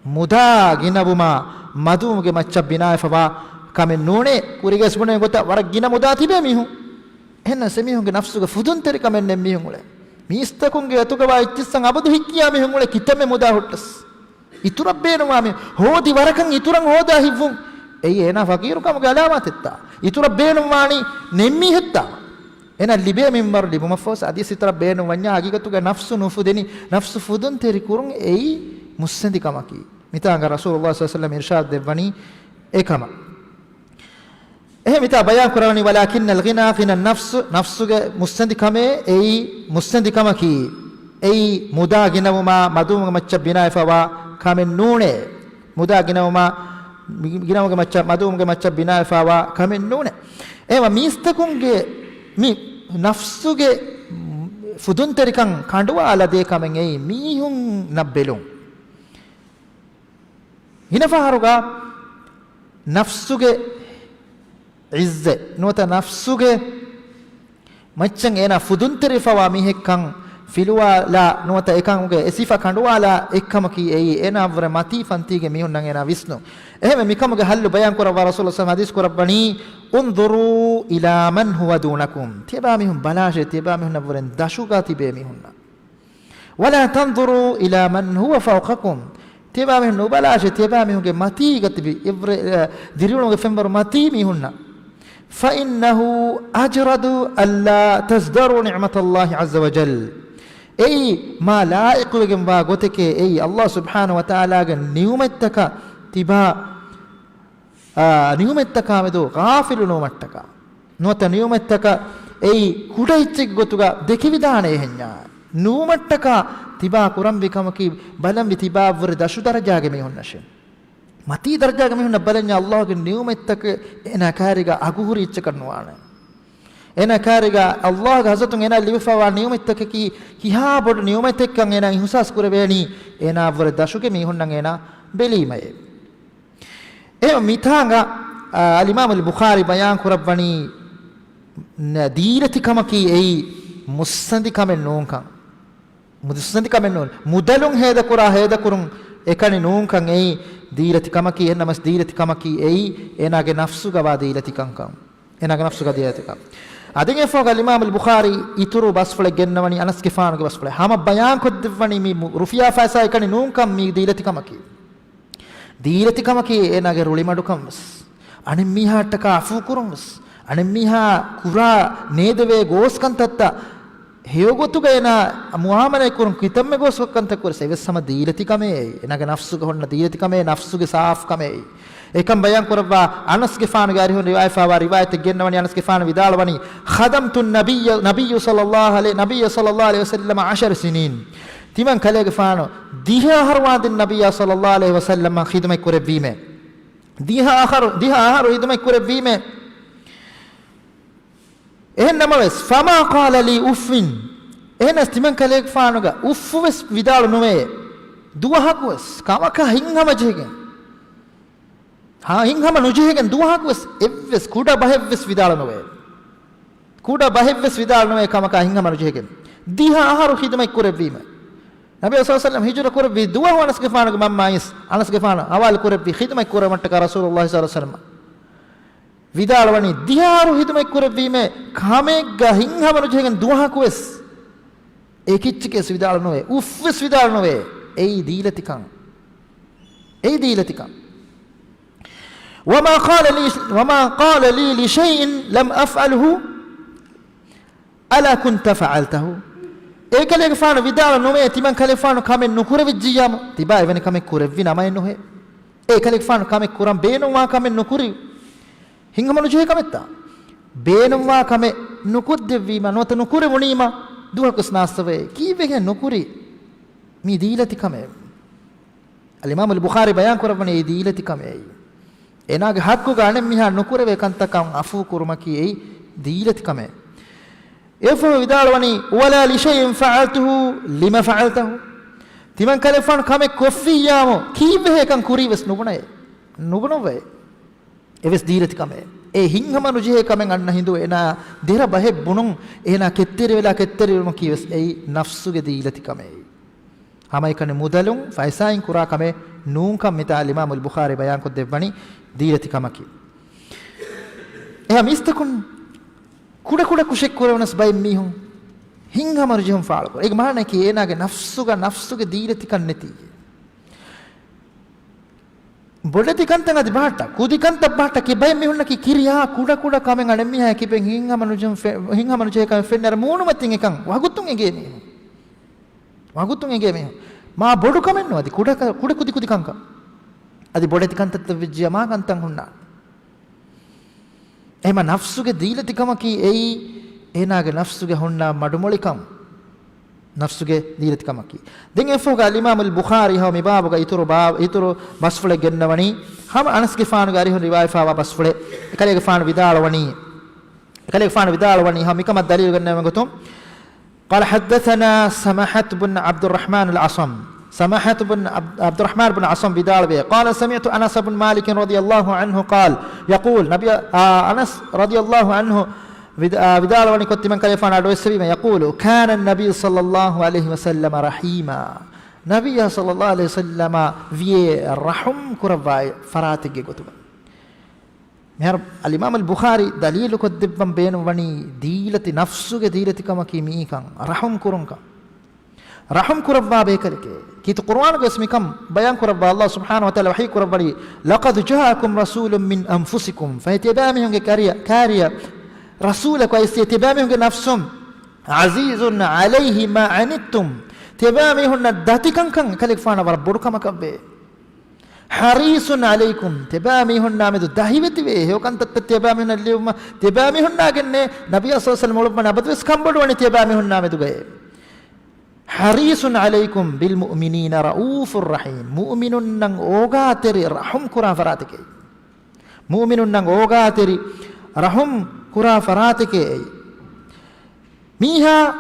މުދާ ގިނަވުމާ މަދުވުމުގެ މައްޗަށް ބިނާވެފަވާ ކަމެއް ނޫނޭ. ކުރީގަ އިސްބުނެވި ގޮތަށް ވަރަށް ގިނަ މުދާ ތިބޭ މީހުން. އެހެންނަސް އެމީހުންގެ ނަފްސުގަ ފުދުންތެރިކަމެއް ނެތް މީހުން އުޅޭ. މީސްތަކުންގެ އަތުގަވާ އެއްޗިއްސަން އަބަދު ހިއްކިޔާ މީހުން އުޅޭ ކިތަންމެ މުދާ ހުއްޓަސް. އިތުރަށް ބޭނުންވާ މީ ހޯދި ވަރަކަށް އިތުރަށް ހޯދާ ހިތްވުން. އެއީ އޭނާ ފަޤީރުކަމުގެ އަލާމާތެއްތާ؟ އިތުރަށް ބޭނުންވާނީ ނެތް މީހެއްތާ؟ އޭނާ ލިބޭ މިންވަރު ލިބުމަށްފަހު އަދިވެސް އިތުރަށް ބޭނުންވަންޏާ ހަގީގަތުގަ ނަފްސު ނުފުދެނީ، ނަފްސު ފުދުންތެރި ކުރުން އެއީ މުއްސަނދިކަމަކީ. މިތާނގަ ރަސޫލުﷲ ޞައްލަﷲ ޢަލައިހި ވަސައްލަމަ އިރްޝާދު ދެއްވަނީ އެކަމަށް. އެހެން މިތާ ބަޔާން ކުރަވަނީ، ولكن الغنى غنى النفس، ނަފްސުގެ މުއްސަނދިކަމޭ އެއީ މުއްސަނދިކަމަކީ، އެއީ މުދާ ގިނަވުމާ މަދުވުމުގެ މައްޗަށް ބިނާވެފަވާ ކަމެއް ނޫނޭ. މުދާ ގިނަވުމާ، ގިނަވުމުގެ މައްޗަށް، މަދުވުމުގެ މައްޗަށް ބިނާވެފަވާ ކަމެއް ނޫނޭ. އެވަ މީސްތަކުންގެ މި ނަފްސުގެ ފުދުންތެރިކަން ކަނޑުވާލަދޭ ކަމެއް އެއީ މީހުންނަށް ބެލުން. ގިނަ ފަހަރުގަ ނަފްސުގެ ޢިއްޒަތް ނުވަތަ ނަފްސުގެ މައްޗަށް އޭނާ ފުދުންތެރިފަވާ މީހެއްކަން ފިލުވާލާ ނުވަތަ އެކަމުގެ އެ ސިފަ ކަނޑުވާލާ އެއްކަމަކީ އެއީ އޭނާއަށްވުރެ މަތީ ފަންތީގެ މީހުންނަށް އޭނާ ވިސްނުން. އެހެންވެ، މިކަމުގެ ޙައްލު ބަޔާން ކުރައްވާ ރަސޫލު ޞައްލަﷲ ޢަލައިހި ވަސައްލަމަ ޙަދީޘް ކުރައްވަނީ، انظروا إلى من هو دونكم. ތިޔަބާ މީހުން ބަލާށޭ، ތިޔަބާ މީހުންނަށްވުރެން ދަށުގަ ތިބޭ މީހުންނަށް. ولا تنظروا إلى من هو فوقكم. ތިޔަބާމީހުން ނުބަލާށޭ، ތިޔަބާމީހުންގެ މަތީގަ ތިބި، އެއްވަރެ-، އަ، ދިރިއުޅުމުގެ ފެންވަރު މަތީ މީހުންނަށް. فإنه أجرد ألا تزدروا نعمة الله عز وجل. އެއީ މާ ލާއިޤުވެގެންވާ ގޮތެކޭ، އެއީ ﷲ ސުބްޙާނަހޫ ވަތަޢާލާގެ ނިޢުމަތްތަކަށް ތިބާ އާ، ނިޢުމަތްތަކާމެދު ޣާފިލު ނުވުމަށްޓަކާ، ނުވަތަ ނިޢުމަތްތަކަށް އެއީ ކުޑަ އެއްޗެއްގެ ގޮތުގަ ދެކެވިދާނެ އެހެންޏާ. ނުވުމަށްޓަކާ ތިބާ ކުރަންވީ ކަމަކީ، ބަލަންވީ ތިބާއަށްވުރެ ދަށު ދަރަޖާގެ މީހުންނަށޭ. މަތީ ދަރަޖާގެ މީހުންނަށް ބަލަންޏާ ﷲ ގެ ނިޢުމަތްތަކެއް އޭނާ ކާރިގަ އަގުހުރި އެއްޗަކަށް ނުވާނެ. އޭނާ ކާރިގަ ﷲ ގެ ޙަޟްރަތުން އޭނާ ލިބިފައިވާ ނިޢުމަތްތަކަކީ ކިހާ ބޮޑު ނިޢުމަތެއްކަން އޭނާ އިޙްސާސް ކުރެވޭނީ، އޭނާއަށްވުރެ ދަށުގެ މީހުންނަށް އޭނާ ބެލީމައޭ. އެ މިތާނގަ، އަލްއިމާމު އަލް ބުޚާރީ ބަޔާން ކުރައްވަނީ، ނ-، ދީލަތިކަމަކީ އެއީ މުއްސަނދިކަމެއް ނޫންކަން. މުއްސަނދިކަމެއް ނޫން. މުދަލުން ހޭދަކުރާ ހޭދަކުރުން އެކަނި ނޫންކަން އެއީ ދީލަތިކަމަކީ، އެހެންނަމަސް ދީލަތިކަމަކީ އެއީ އޭނާގެ ނަފްސުގަވާ ދީލަތިކަންކަން. އޭނާގެ ނަފްސުގަ ދީލަތިކަން. އަދި އެފަހުގަ އަލްއިމާމު އަލް ބުޚާރީ އިތުރު ބަސްފުޅެއް ގެންނަވަނީ އަނަސްގެފާނުގެ ބަސްފުޅެއް. ހަމަ ބަޔާން ކޮށްދެއްވަނީ މި މު-، ރުފިޔާ ފައިސާ އެކަނި ނޫންކަން މީ ދީލަތިކަމަކީ. ދީލަތިކަމަކީ އޭނާގެ ރުޅިމަޑުކަން ވެސް، އަނެއްމީހާއަށްޓަކާ އަފޫ ކުރުން ވެސް، އަނެއްމީހާ ކުރާ ނޭދެވޭ ގޯސްކަންތައްތައް ހެޔޮގޮތުގަ އޭނާ މުއާމަލާތް ކުރުން ކިތަންމެ ގޯސްކަންތައް ކުރި އެވެސް ހަމަ ދީލަތިކަމޭ. އޭނާގެ ނަފްސުގަ ހުންނަ ދީލަތިކަމޭ، ނަފްސުގެ ސާފުކަމޭ. އެކަން ބަޔާން ކުރައްވާ އަނަސްގެފާނުގެ އަރިހުން ރިވާޔަތްވާ ރިވާޔަތެއް ގެންނަވަނީ އަނަސްގެފާނު ވިދާޅުވަނީ، خدمت النبي، نبي صلى الله عليه، نبي صلى الله عليه وسلم عشر سنين. ތިމަން ކަލޭގެފާނު ދިހަ އަހަރު ވާންދެން ނަބިއްޔާ ޞައްލައްލާހު ޢަލައިހި ވަސައްލަމަށް ޚިދުމަތް ކުރެއްވީމޭ. ދިހަ އަހަރު، ދިހަ އަހަރު ޚިދުމަތް ކުރެއްވީމޭ. އެހެން ނަމަވެސް، فما قال لي أف. އެހެނަސް ތިމަން ކަލޭގެފާނުގެ އުފްފު ވެސް ވިދާޅު ނުވެއޭ. ދުވަހަކު ވެސް ކަމަކަށް ހިތްހަމަ ޖެހިގެން. ހިތްހަމަ ނުޖެހިގެން ދުވަހަކު ވެސް އެއްވެސް ކުޑަ ބަހެއް ވެސް ވިދާޅު ނުވެ. ކުޑަ ބަހެއް ވެސް ވިދާޅު ނުވެ ކަމަކާ ހިތްހަމަ ނުޖެހިގެން. ދިހަ އަހަރު ޚިދުމަތް ކުރެއްވީމަ. ނަބީ ޞައްލައްލާހު ޢަލައިހި ވަސައްލަމަ ހިޖުރަ ކުރެއްވީ ދުވަހު އަނަސްގެފާނުގެ މަންމައިސް އަނަސްގެފާނު ހަވާލު ކުރެއްވީ ޚިދުމަތް ކުރުމަށްޓަކާ ރަސޫލުﷲ ޞައްލައްލާހު ޢަލައިހި ވަސައްލަމަ. ވިދާޅުވަނީ ދިހަ އަހަރު ޚިދުމަތް ކުރެއްވީމޭ ކަމެއްގަ ހިތްހަމަ ނުޖެހިގެން ދުވަހަކު ވެސް. އެ ކިއްޗެކޭ ވެސް ވިދާޅު ނުވޭ. އުފް ވެސް ވިދާޅު ނުވޭ. އެއީ ދީލަތިކަން. އެއީ ދީލަތިކަން. وما قال لي، وما قال لي لشيء لم أفعله ألا كنت فعلته. އެކަލޭގެފާނު ވިދާޅު ނުވޭ، ތިމަން ކަލޭގެފާނު ކަމެއް ނުކުރެވިއްޖިއްޔާމު، ތިބާ އެވެނި ކަމެއް ކުރެއްވި ނަމައެއް ނުހޭ. އެކަލޭގެފާނު ކަމެއް ކުރަން ބޭނުންވާ ކަމެއް ނުކުރި. ހިތްހަމަ ނުޖެހޭ ކަމެއްތާ؟ ބޭނުންވާ ކަމެއް ނުކޮށްދެއްވީމަ، ނުވަތަ ނުކުރެވުނީމަ، ދުވަހަކުވެސް ނާއްސަވައޭ. ކީއްވެގެން ނުކުރީ؟ މީ ދީލަތި ކަމެއް. އަލްއިމާމު އަލް ބުޚާރީ ބަޔާން ކުރައްވަނީ އެއީ ދީލަތި ކަމެއް. އޭނާގެ ޙައްޤުގަ އަނެއްމީހާ ނުކުރެވޭ ކަންތަކަށް ޢަފޫ ކުރުމަކީ އެއީ ދީލަތި ކަމެއް. އެއަށްފަހު ވިދާޅުވަނީ، ولا لشيء فعلته لم فعلته. ތިމަން ކަލޭގެފާނު ކަމެއް ކޮށްފިއްޔާމު، ކީއްވެހޭ ކަން ކުރީ ވެސް ނުބުނެ، ނުބުނުއްވައޭ. އެވެސް ދީލަތި ކަމެއް. އެ ހިތްހަމަ ނުޖެހޭ ކަމެއް އަންނަ ހިނދު އޭނާ ދެރަ ބަހެއް ބުނުން، އޭނާ ކެތްތެރިވެލާ ކެތްތެރިވުމަކީ ވެސް އެއީ ނަފްސުގެ ދީލަތި ކަމެއް. ހަމައެކަނި މުދަލުން ފައިސާއިން ކުރާ ކަމެއް ނޫންކަން މިތާ އަލްއިމާމު އަލް ބުޚާރީ ބަޔާން ކޮށްދެއްވަނީ ދީލަތި ކަމަކީ. އެހާ މީސްތަކުން ކުޑަކުޑަ ކުށެއް ކުރެވުނަސް ބައެއް މީހުން ހިތްހަމަ ނުޖެހުން ފާޅުކުރޭ. އޭގެ މާނައަކީ އޭނާގެ ނަފްސުގަ ނަފްސުގެ ދީލަތިކަން ނެތީ. ބޮޑެތި ކަންތައް އަދި ބަހައްޓާ، ކުދި ކަންތައް ބަހައްޓާ ކި ބައެއް މީހުންނަކީ ކިރިޔާ ކުޑަކުޑަ ކަމެއް އަނެއްމީހާ ކިބެން ހިތްހަމަ ނުޖެހުން ފެ-، ހިތްހަމަ ނުޖެހޭ ކަމެއް ފެންނަރ މޫނުމަތިން އެކަން ވަގުތުން އެނގޭ މީހުން. ވަގުތުން އެނގޭ މީހުން. މާ ބޮޑު ކަމެއް ނު އަދި ކުޑަ ކަ-، ކުޑަ ކުދި ކުދި ކަންކަން. އަދި ބޮޑެތި ކަންތައްތައް ވެއްޖިޔާ މާ ކަންތައް ހުންނާނެ. އެހެމަ ނަފްސުގެ ދީލަތިކަމަކީ އެއީ، އޭނާގެ ނަފްސުގެ ހުންނަ މަޑުމޮޅިކަން. ނަފްސުގެ ދީލަތިކަމަކީ. ދެން އެފަހުގަ އަލްއިމާމު އަލް ބުޚާރީ ހަމަ މިބާބުގަ އިތުރު ބާ-، އިތުރު ބަސްފުޅެއް ގެންނަވަނީ، ހަމަ އަނަސްގެފާނުގެ އަރިހުން ރިވާޔަތްވާ ބަސްފުޅެއް. އެކަލޭގެފާނު ވިދާޅުވަނީ، އެކަލޭގެފާނު ވިދާޅުވަނީ، ހަމަ މިކަމަށް ދަލީލު ގެންނަވަން ގޮތުން، قال حدثنا سمحة بن عبد الرحمن الأصم. سمحة بن عبد، عبد الرحمن بن أصم ވިދާޅުވޭ، قال سمعت أنس بن مالك رضي الله عنه قال يقول، ނަބި، އާ، އަނަސް ރަޟިޔަﷲ ޢަންހު ވިދާ-، އާ، ވިދާޅުވަނީ ކޮށް ތިމަން ކަލޭފާނު އަޑުއެއްސެވީމަ، يقول كان النبي صلى الله عليه وسلم رحيما. ނަބިއްޔާ ޞައްލައްލާހު ޢަލައިހި ވަސައްލަމަ ވިޔޭ ރަޙުމް ކުރައްވާ ފަރާތެއްގެ ގޮތުގަ. މިހާރު އަލްއިމާމު އަލް ބުޚާރީ ދަލީލު ކޮށްދެއްވަން ބޭނުންވަނީ ދީލަތި ނަފްސުގެ ދީލަތިކަމަކީ މިއީކަން، ރަޙުމް ކުރުންކަން. ރަޙުމް ކުރައްވާ ބޭކަލެކޭ. ކީރިތި ޤުރުއާނުގަވެސް މިކަން ބަޔާން ކުރައްވާ، ﷲ ސުބްޙާނަހޫ ވަތަޢާލާ ވަޙީ ކުރައްވަނީ، لقد جاءكم رسول من أنفسكم. ފަހެ ތިޔަބައިމީހުންގެ ކަރިޔަ-، ކާރިޔަށް ރަސޫލަކު އައިސް ތިޔަބައިމީހުންގެ ނަފްސުން، عزيز عليه ما عنتم. ތިޔަބައިމީހުންނަށް ދަތިކަންކަން އެކަލޭގެފާނަށް ވަރަށް ބޮޑު ކަމަކަށްވޭ. ޙަރީޞުން ޢަލައިކުމް، ތިޔަބައިމީހުންނާމެދު ދަހިވެތިވޭ، އެހެޔޮކަންތައްތައް ތިޔަބައިމީހުންނަށް ލިޔުމަށް ތިޔަބައިމީހުންނާގެންނޭ ނަބިއްޔާ ޞައްލަﷲު ޢަލައިހި ވަސައްލަމަ އަބަދުވެސް ކަންބޮޑުވަނީ ތިޔަބައިމީހުންނާމެދުގައޭ. ޙަރީޞުން ޢަލައިކުމް ބިލްމުއުމިނީނަ ރައޫފުއް ރަޙީމް، މުއުމިނުންނަށް އޯގާތެރި ރަޙުމް ކުރާ ފަރާތެކޭ. މުއުމިނުންނަށް އޯގާތެރި ރަޙުމް ކުރާ ފަރާތެކޭ އެއީ. މީހާ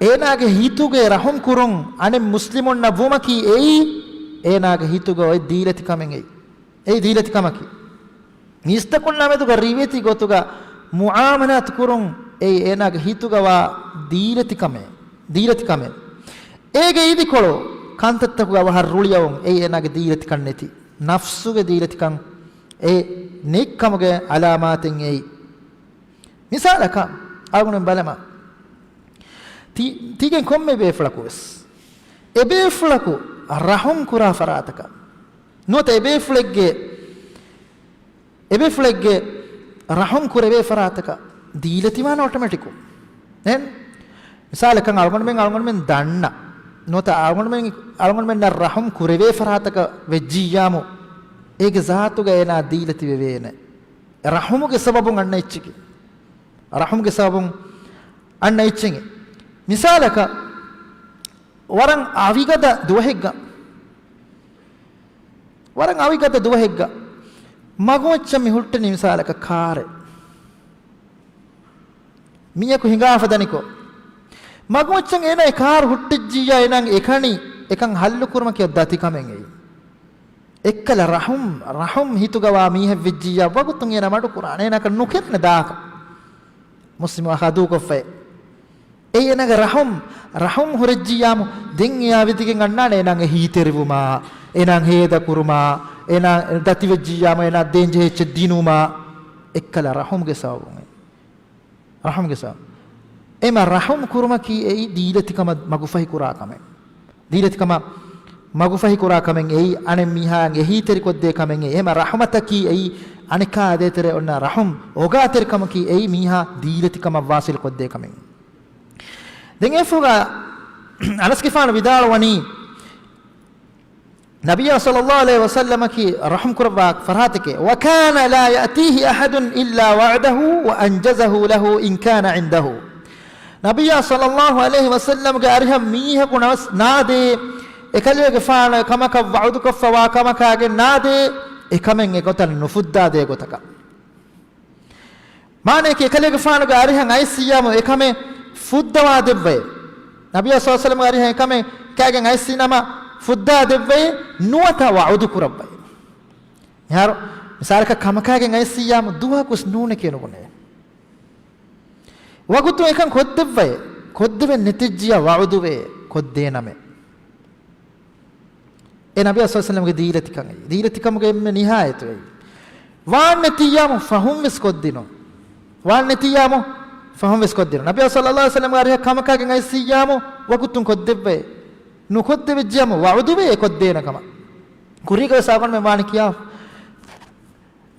އޭނާގެ ހިތުގެ ރަޙުމް ކުރުން އަނެއް މުސްލިމުންނަށް ވުމަކީ އެއީ، އޭނާގެ ހިތުގަ އޮތް ދީލަތިކަމެއް އެއީ. އެއީ ދީލަތިކަމަކީ. މީސްތަކުންނާމެދުގަ ރިވެތި ގޮތުގަ މުޢާމަލާތު ކުރުން އެއީ އޭނާގެ ހިތުގަ ވާ ދީލަތިކަމެއް، ދީލަތިކަމެއް. އޭގެ އިދިކޮޅު ކަންތައްތަކުގަ އަވަހަށް ރުޅިއައުން އެއީ އޭނާގެ ދީލަތިކަން ނެތި، ނަފްސުގެ ދީލަތިކަން. އެ ނެތްކަމުގެ އަލާމާތެއް އެއީ. މިސާލަކަށް އަޅުގަނޑު ބަލަމާ. ތި-، ތިގެން ކޮންމެ ބޭފުޅަކު ވެސް އެބޭފުޅަކު ރަޙުމް ކުރާ ފަރާތަކަށް، ނުވަތަ އެބޭފުޅެއްގެ، އެބޭފުޅެއްގެ ރަޙުމް ކުރެވޭ ފަރާތަކަށް ދީލަތިވާނެ އޮޓޮމެޓިކު. ދެން މިސާލަކަށް އަޅުގަނޑުމެން، އަޅުގަނޑުމެން ދަންނަ، ނުވަތަ އަޅުގަނޑުމެން، އަޅުގަނޑުމެންނަށް ރަޙުމް ކުރެވޭ ފަރާތަކަށް ވެއްޖިއްޔާމު، އޭގެ ޒާތުގަ އޭނާ ދީލަތިވެވޭނެ. ރަޙުމުގެ ސަބަބުން އަންނަ އެއްޗެކޭ. ރަޙުމުގެ ސަބަބުން އަންނަ އެއްޗެކޭ. މިސާލަކަށް، ވަރަށް އަވިގަދަ ދުވަހެއްގަ، ވަރަށް އަވިގަދަ ދުވަހެއްގަ، މަގުމައްޗަށް މި ހުއްޓެނީ މިސާލަކަށް ކާރެއް. މީހަކު ހިނގާފަ ދަނިކޮށް، މަގުމައްޗަށް އޭނާ އެ ކާރު ހުއްޓިއްޖިއްޔާ އޭނާ އެކަނި، އެކަން ހައްލު ކުރުމަކީ ދަތިކަމެއް އެއީ. އެއްކަލަ ރަޙުމް، ރަޙުމް ހިތުގަވާ މީހެއް ވެއްޖިއްޔާ ވަގުތުން އޭނާ މަޑުކުރާނެ، އޭނާކަށް ނުކެންނެ ދާކަށް. މުސްލިމް އަޚާ ދޫކޮށްފައި. އެއީ އޭނާގެ ރަޙުމް، ރަޙުމް ހުރެއްޖިއްޔާމު، ދެން އެޔާ ވިދިގެން އަންނާނެ އޭނާގެ ހީތެރިވުމާ، އޭނާ ހޭދަކުރުމާ، އޭނާ ދަތިވެއްޖިއްޔާމު، އޭނާ ދޭންޖެހޭ އެއްޗެއް ދިނުމާ، އެއްކަލަ ރަޙުމްގެ ސަބަބުން. ރަޙުމްގެ ސަބަބު. އެމަ ރަޙުމް ކުރުމަކީ އެއީ ދީލަތިކަމަށް މަގުފަހި ކުރާ ކަމެއް. ދީލަތިކަމަށް މަގުފަހި ކުރާ ކަމެއް އެއީ، އަނެއް މީހާއަށް އެހީތެރިކޮށްދޭ ކަމެއް އެއީ. އެމަ ރަޙުމަތަކީ އެއީ، އަނެކާ ދޭތެރޭ އޮންނަ ރަޙުމް، އޯގާތެރިކަމަކީ އެއީ މީހާ ދީލަތިކަމަށް ވާސިލް ކޮށްދޭ ކަމެއް. ދެން އެފުގަ އަނަސްގެފާނު ވިދާޅުވަނީ، ނަބިއްޔާ ޞައްލައްލާހު ޢަލައިހި ވަސައްލަމަކީ ރަޙުމް ކުރައްވާ ފަރާތެކޭ. وكان لا يأتيه أحد إلا وعده وأنجزه له إن كان عنده. ނަބިއްޔާ ޞައްލައްލާހު ޢަލައިހި ވަސައްލަމްގެ އަރިހަށް މީހަކު ނަވަސް ނާދޭ، އެކަލޭގެފާނު އެކަމަކަށް ވަޢުދުކޮށްފަވާ ކަމަކާގެން ނާދޭ، އެކަމެއް އެގޮތަށް ނުފުއްދާދޭ ގޮތަކަށް. މާނައަކީ އެކަލޭގެފާނުގެ އަރިހަށް އައިސްއިއްޔާމު އެކަމެއް ފުއްދަވާ ދެއްވައޭ. ނަބިއްޔާ ޞައްލައްލާހު ޢަލައިހި ވަސައްލަމްގެ އަރިހަށް އެކަމެއް ކާގެން އައިސްއިނަމަ ފުއްދާ ދެއްވައޭ، ނުވަތަ ވަޢުދު ކުރައްވައޭ. މިހާރު މިސާލަކަށް ކަމަކާގެން އައިސްއިއްޔާމު ދުވަހަކުވެސް ނޫނެކޭ ނުބުނޭ. ވަގުތު އެކަން ކޮށްދެއްވައޭ، ކޮށްދެވެން ނެތިއްޖިއްޔާ ވަޢުދުވޭ، ކޮށްދޭނަމޭ. އެ ނަބިއްޔާ ޞައްލައްލާހު ޢަލައިހި ވަސައްލަމްގެ ދީލަތިކަން އެއީ. ދީލަތިކަމުގެ އެންމެ ނިހާޔަތު އެއީ. ވާން ނެތިއްޔާމު ފަހުން ވެސް ކޮށްދިނުން. ވާން ނެތިއްޔާމު ފަހުން ވެސް ކޮށްދިނުން. ނަބިއްޔާ ޞައްލައްލާހު ޢަލައިހި ވަސައްލަމްގެ އަރިހަށް ކަމަކާގެން އައިސްއިއްޔާމު ވަގުތުން ކޮށްދެއްވައޭ. ނުކޮށްދެވިއްޖިއްޔާމު ވަޢުދުވެ އެ ކޮށްދޭނެ ކަމަށް. ކުރީގަ ވެސް އަޅުގަނޑުމެން ވާނެ ކިޔާ.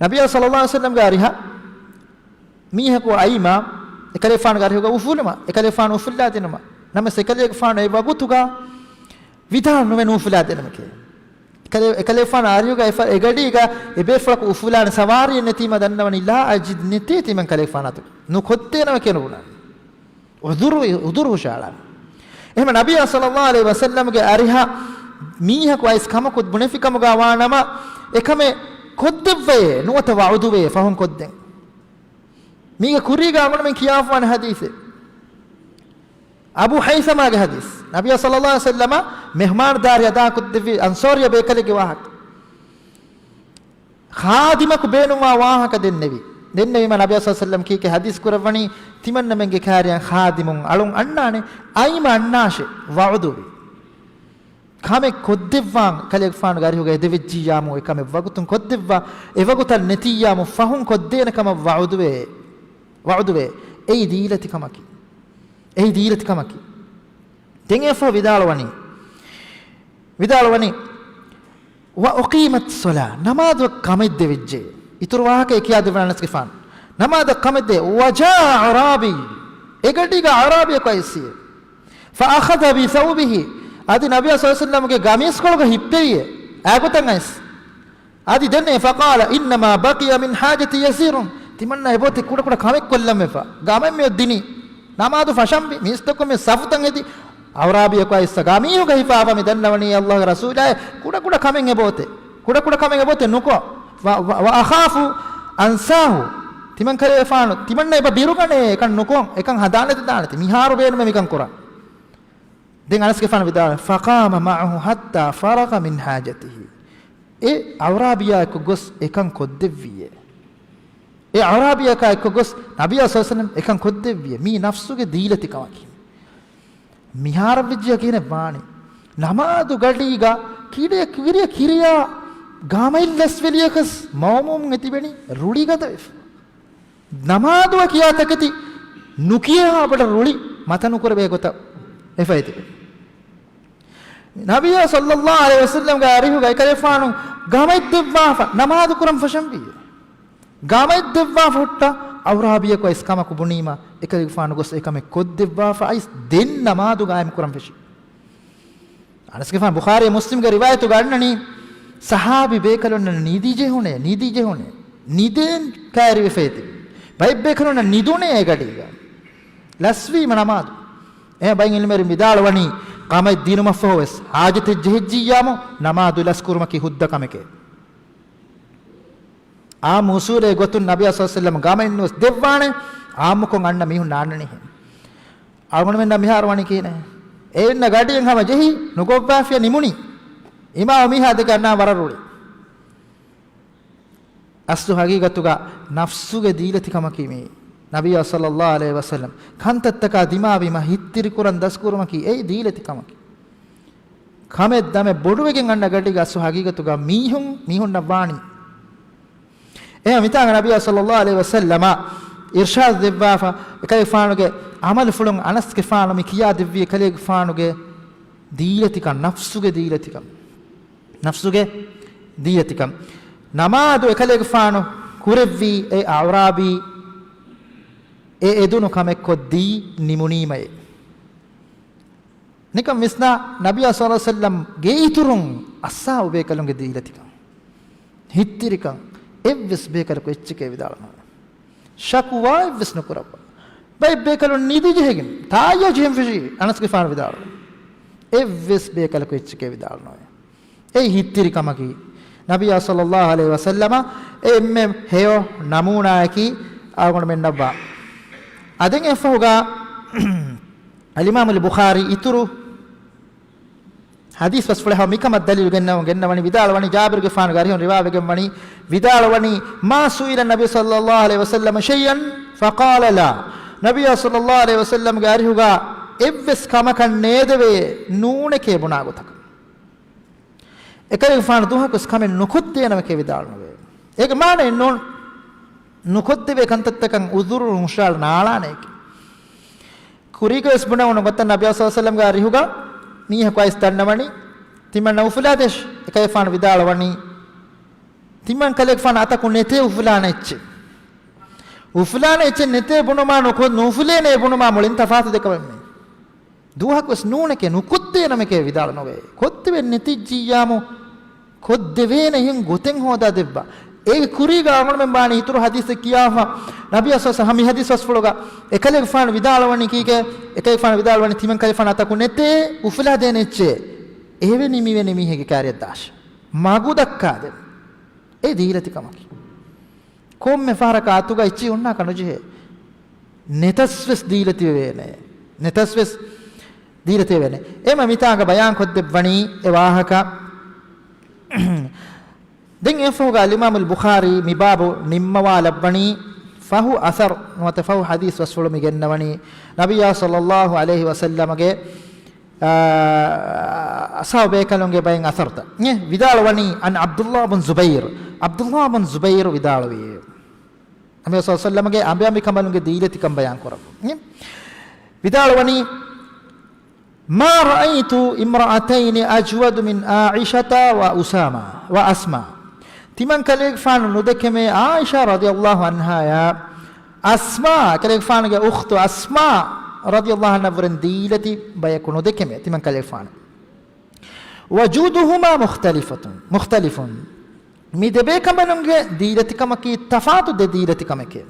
ނަބިއްޔާ ޞައްލައްލާހު ޢަލައިހި ވަސައްލަމްގެ އަރިހަށް މީހަކު އައީމާ، އެކަލޭގެފާނުގެ އަރިހުގަ އުފުލުމަށް، އެކަލޭގެފާނު އުފުއްލާ ދިނުމަށް. ނަމަވެސް އެކަލޭގެފާނު އެ ވަގުތުގަ ވިދާޅު ނުވެ ނުއުފުލާ ދިނުމެކޭ. އެކަލޭ-، އެކަލޭގެފާނު އަރިހުގަ އެފަ-، އެގަޑީގަ އެބޭފުޅަކު އުފުލާނެ ސަވާރީއެއް ނެތީމަ ދަންނަވަނީ ލާ އަޖިދް ނެތޭ ތިމަން ކަލޭގެފާނު އަތުގަ. ނުކޮށްދޭނަމެކޭ ނުބުނާނެ. ޢުޛުރު، ޢުޛުރު ހުށައަޅާނެ. އެހެން ނަބިއްޔާ ޞައްލައްލާހު ޢަލައިހި ވަސައްލަމްގެ އަރިހަށް މީހަކު އައިސް ކަމަކު ބުނެފިކަމުގަ ވާނަމަ، އެކަމެއް ކޮށްދެއްވައޭ، ނުވަތަ ވަޢުދުވެ ފަހުން ކޮށްދެން. މީގެ ކުރީގަ އަޅުގަނޑުމެން ކިޔާފަވާނެ ޙަދީޘެއް. އަބޫ ހައިސަމާގެ ޙަދީޘް. ނަބިއްޔާ ޞައްލައްލާހު ޢަލައިހި ވަސައްލަމަ މެހްމާންދާރީ އަދާކޮށްދެއްވި އަންޞާރީ ބޭކަލެއްގެ ވާހަކަ. ޚާދިމަކު ބޭނުންވާ ވާހަކަ ދެންނެވި. ދެންނެވީމަ ނަބިއްޔާ ޞައްލައްލާހު ޢަލައިހި ވަސައްލަމަ ކީކޭ ޙަދީޘް ކުރައްވަނީ، ތިމަންނަމެންގެ ކާރިއަށް ޚާދިމުން އަޅުން އަންނާނެ، އައީމަ އަންނާށޭ، ވަޢުދުވި. ކަމެއް ކޮށްދެއްވާން ކަލޭގެފާނުގެ އަރިހުގަ އެދެވިއްޖިއްޔާމު އެކަމެއް ވަގުތުން ކޮށްދެއްވާ، އެވަގުތަށް ނެތިއްޔާމު ފަހުން ކޮށްދޭނެ ކަމަށް ވަޢުދުވެ، ވަޢުދުވެ. އެއީ ދީލަތި ކަމަކީ. އެއީ ދީލަތި ކަމަކީ. ދެން އެފަ ވިދާޅުވަނީ، ވިދާޅުވަނީ، "وأقيمت الصلاة"، ނަމާދު ކަމެއް ދެވިއްޖެ. އިތުރު ވާހަކައެއް ކިޔާ ދެއްވަން އަނަސްގެފާނު. ނަމާދަށް ކަމެއް ދޭ. "وجاء أعرابي"، އެގަޑީގަ އަޢުރާބީއަކު އައިސްއިއްޔެ. "فأخذ بثوبه"، އަދި ނަބިއްޔާ ޞައްލައްލާހު ޢަލައިހި ވަސައްލަމްގެ ގަމީސްކޮޅުގަ ހިއްޕެވިއެ. އާގޮތަށް އައިސް. އަދި ދެންނެވި، فقال إنما بقي من حاجتي يسير. ތިމަންނަ އެބައޮތޭ ކުޑަކުޑަ ކަމެއް ކޮށްލަން ވެފަ. ގަމައިން މިއޮތް ދިނީ. ނަމާދު ފަށަންވީ. މީސްތަކުން މި ސަފުތައް ހެދި. އަޢުރާބީއަކު އައިސް ގަމީހުގަ ހިފާފަ މި ދަންނަވަނީ އައްލާހުގެ ރަސޫލާއޭ ކުޑަކުޑަ ކަމެއް އެބައޮތޭ. ކުޑަކުޑަ ކަމެއް އެބައޮތޭ ނުކޮށް. و، و، وأخاف أنساه. ތިމަން ކަލޭގެފާނު، ތިމަންނަ އެބަ ބިރުގަނޭ އެކަން ނުކޮށް، އެކަން ހަދާނެތި ދާނެތި. މިހާރު ބޭނުމޭ މިކަން ކުރަން. ދެން އަނަސްގެފާނު ވިދާޅުވި، فقام معه حتى فرغ من حاجته. އެ އަޢުރާބީއާ އެއްކޮށް ގޮސް އެކަން ކޮށްދެއްވިއޭ. އެ އަޢުރާބީއަކާ އެއްކޮށް ގޮސް ނަބިއްޔާ ޞައްލަﷲު ޢަލައިހި ވަސައްލަމަ އެކަން ކޮށްދެއްވިއޭ. މީ ނަފްސުގެ ދީލަތި ކަމަކީ. މިހާރަށްވެއްޖެޔާ ކިހިނެއް ވާނީ؟ ނަމާދު ގަޑީގަ ކިރިޔަ ކިރިޔަ ކިރިޔާ ގަމައިން ލަސްވެލިޔަކަސް މައުމޫމުން އެ ތިބެނީ ރުޅި ގަދަވެފަ. ނަމާދުއަށް ކިޔާ ތަކެތި ނުކިޔާ ބޮޑަށް ރުޅި މަތަނުކުރެވޭ ގޮތަށް ވެފައި ތިބެ. ނަބިއްޔާ ޞައްލަﷲު ޢަލައިހި ވަސައްލަމްގެ އަރިހުގަ އެކަލޭގެފާނު ގަމައިން ދެއްވާފަ ނަމާދު ކުރަން ފަށަންވީ. ގަމައިން ދެއްވާފަ ހުއްޓާ އަޢުރާބީއަކު އައިސް ކަމަކު ބުނީމަ އެކަލޭގެފާނު ގޮސް އެކަމެއް ކޮށްދެއްވާފަ އައިސް ދެން ނަމާދު ގާއިމް ކުރަން ފެށި. އަނަސްގެފާނު ބުޚާރީ މުސްލިމްގެ ރިވާޔަތުގަ އަންނަނީ، ސަހާބީ ބޭކަލުންނަށް ނިދި ޖެހުނޭ، ނިދި ޖެހުނޭ، ނިދެން ކައިރިވެފައިތި. ބައެއް ބޭކަލުންނަށް ނިދުނޭ އެގަޑީގަ. ލަސްވީމަ ނަމާދު. އެހެން ބައެއް ޢިލްމުވެރިން ވިދާޅުވަނީ، ގަމައިން ދިނުމަށްފަހު ވެސް ޙާޖަތެއް ޖެހިއްޖިއްޔާމު، ނަމާދު ލަސްކުރުމަކީ ހުއްދަ ކަމެކޭ. އާ އުޞޫލެއް ގޮތުން ނަބިއްޔާ ޞައްލަﷲު ޢަލައިހި ވަސައްލަމަ ގަމައިން ނުވެސް ދެއްވާނެ، ޢާއްމުކޮށް އަންނަ މީހުން ނާންނަނީ ހެން. އަޅުގަނޑުމެންނަށް މިހާރު ވަނީ ކިހިނެއް؟ އެއިންނަ ގަޑިއެއް ހަމަ ޖެހި، ނުގޮއްވާފިޔަ ނިމުނީ. އިމާމު މީހާ ދެކެ އަންނާ ވަރަށް ރުޅި. އަސްލު ޙަޤީޤަތުގަ ނަފްސުގެ ދީލަތި ކަމަކީ މީ. ނަބިއްޔާ ޞައްލަﷲު ޢަލައިހި ވަސައްލަމަ ކަންތައްތަކާ ދިމާވީމަ ހިތްތިރިކުރަން ދަސްކުރުމަކީ އެއީ ދީލަތި ކަމަކީ. ކަމެއް ދަމެއް ބޮޑުވެގެން އަންނަ ގަޑީގަ އަސްލު ޙަޤީޤަތުގަ މީހުން މީހުންނަށް ވާނީ. އެހެން މިތާނގަ ނަބިއްޔާ ޞައްލަﷲު ޢަލައިހި ވަސައްލަމަ އިރްޝާދު ދެއްވާފަ، އެކަލޭގެފާނުގެ ޢަމަލުފުޅުން އަނަސްގެފާނު މި ކިޔާދެއްވީ އެކަލޭގެފާނުގެ ދީލަތިކަން، ނަފްސުގެ ދީލަތިކަން. ނަފްސުގެ ދީލަތިކަން. ނަމާދު އެކަލޭގެފާނު ކުރެއްވީ އެ އަޢުރާބީ އެ އެދުނު ކަމެއް ކޮށްދީ ނިމުނީމައޭ. ނިކަން ވިސްނާ، ނަބިއްޔާ ޞައްލަﷲު ޢަލައިހި ވަސައްލަމްގެ އިތުރުން އަޞްޙާބު ބޭކަލުންގެ ދީލަތިކަން، ހިތްތިރިކަން އެއްވެސް ބޭކަލަކު އެއްޗެކޭ ވިދާޅު ނުވޭ. ޝަކުވާއެއްވެސް ނުކުރައްވާ. ބައެއް ބޭކަލުން ނިދި ޖެހިގެން ތާއްޔާ ޖެހެން ފެށި އަނަސްގެފާނު ވިދާޅުވޭ. އެއްވެސް ބޭކަލަކު އެއްޗެކޭ ވިދާޅު ނުވޭ. އެއީ ހިތްތިރި ކަމަކީ. ނަބިއްޔާ ޞައްލަﷲު ޢަލައިހި ވަސައްލަމަ އެ އެންމެ ހެޔޮ ނަމޫނާއަކީ އަޅުގަނޑުމެންނަށްވާ. އަދި އެއަށްފަހުގަ އަލްއިމާމުލް ބުޚާރީ އިތުރު ޙަދީޘް ބަސްފުޅެއް ހަމަ މިކަމަށް ދަލީލު ގެންނަވަން، ގެންނަވަނީ ވިދާޅުވަނީ ޖާބިރުގެފާނުގެ އަރިހުން ރިވާވެގެން ވަނީ، ވިދާޅުވަނީ، ما سئل النبي صلى الله عليه وسلم شيئا فقال لا. ނަބިއްޔާ ޞައްލަﷲު ޢަލައިހި ވަސައްލަމްގެ އަރިހުގަ އެއްވެސް ކަމަކަށް ނޭދެވޭ ނޫނެކޭ ބުނާ ގޮތަކަށް. އެކަލޭގެފާނު ދުވަހަކުވެސް ކަމެއް ނުކޮށްދޭނަމެކޭ ވިދާޅުނުވޭ. އޭގެ މާނައެއް ނޫން، ނުކޮށްދެވޭ ކަންތައްތަކަށް ޢުޛުރު ހުށައަޅާނެ އެކެއް. ކުރީގަވެސް ބުނެވުނު ގޮތަށް ނަބިއްޔާ ޞައްލަﷲު ޢަލައިހި ވަސައްލަމްގެ އަރިހުގަ މީހަކު އައިސް ދަންނަވަނީ، ތިމަންނަ އުފުލާދޭށޭ. އެކަލޭގެފާނު ވިދާޅުވަނީ، ތިމަން ކަލޭގެފާނު އަތަކު ނެތޭ އުފުލާނެ އެއްޗެއް. އުފުލާނެ އެއްޗެއް ނެތޭ ބުނުމާ ނުކޮށް، ނުއުފުލޭނޭ ބުނުމާ މުޅިން ތަފާތު ދެކަމެއް މީ. ދުވަހަކުވެސް ނޫނެކޭ، ނުކޮށްދޭނަމެކޭ ވިދާޅު ނުވޭ. ކޮށްދެވެން ނެތިއްޖިއްޔާމު ކޮށްދެވޭނެ އެހެން ގޮތެއް ހޯދާ ދެއްވާ. އޭގެ ކުރީގަ އަޅުގަނޑުމެން ވާނީ އިތުރު ޙަދީޘެއް ކިޔާފަ، ނަބިއްޔާ ޞައްލަﷲު ޢަލައިހި ވަސައްލަމަ މި ޙަދީޘް ބަސްފުޅުގަ އެކަލޭގެފާނު ވިދާޅުވަނީ ކީކޭ؟ އެކަލޭގެފާނު ވިދާޅުވަނީ ތިމަން ކަލޭގެފާނު އަތަކު ނެތޭ އުފުލާދޭނެ އެއްޗެއް. އެވެނި މިވެނި މީހެއްގެ ކާރިއަށް ދާށޭ. މަގު ދައްކާދޭން. އެ ދީލަތި ކަމަކީ. ކޮންމެ ފަހަރަކަށް އަތުގަ އެއްޗެއް ހުންނާކަށް ނުޖެހޭ. ނެތަސްވެސް ދީލަތިވެވޭނެ. ނެތަސްވެސް ދީލަތިވެވޭނެ. އެމަ މިތާގަ ބަޔާން ކޮށްދެއްވަނީ އެ ވާހަކަ. ދެން އެފަހުގަ އަލްއިމާމުލް ބުޚާރީ މި ބާބު ނިންމަވާލައްވަނީ ފަހު އަސަރު ނުވަތަ ފަހު ޙަދީޘް ބަސްފުޅު މި ގެންނަވަނީ ނަބިއްޔާ ޞައްލަﷲު ޢަލައިހި ވަސައްލަމަގެ، އާ، އަޞްޙާބު ބޭކަލުންގެ ބައެއް އަސަރުތައް. އެ، ވިދާޅުވަނީ، عن عبد الله بن الزبير، ޢަބްދުﷲ ބިން ޒުބައިރު ވިދާޅުވި. ނަބިއްޔާ ޞައްލަﷲު ޢަލައިހި ވަސައްލަމަގެ އަނބިޔާ މިކަނބަލުންގެ ދީލަތިކަން ބަޔާން ކުރައްވަ. އެ، ވިދާޅުވަނީ، ما رأيت امرأتين أجود من عائشة وأسامة وأسماء. ތިމަން ކަލޭގެފާނު ނުދެކެމޭ ޢާއިޝާ ރަޟިޔަﷲު ޢަންހާޔާ، އަސްމާ، ކަލޭގެފާނުގެ އުޚްތު އަސްމާ ރަޟިޔަﷲު ޢަންހާ ވުރެން ދީލަތި ބަޔަކު ނުދެކެމޭ ތިމަން ކަލޭގެފާނު. وجودهما مختلفة، مختلف. މި ދެބޭކަނބަލުންގެ ދީލަތިކަމަކީ ތަފާތު ދެ ދީލަތިކަމެކޭ.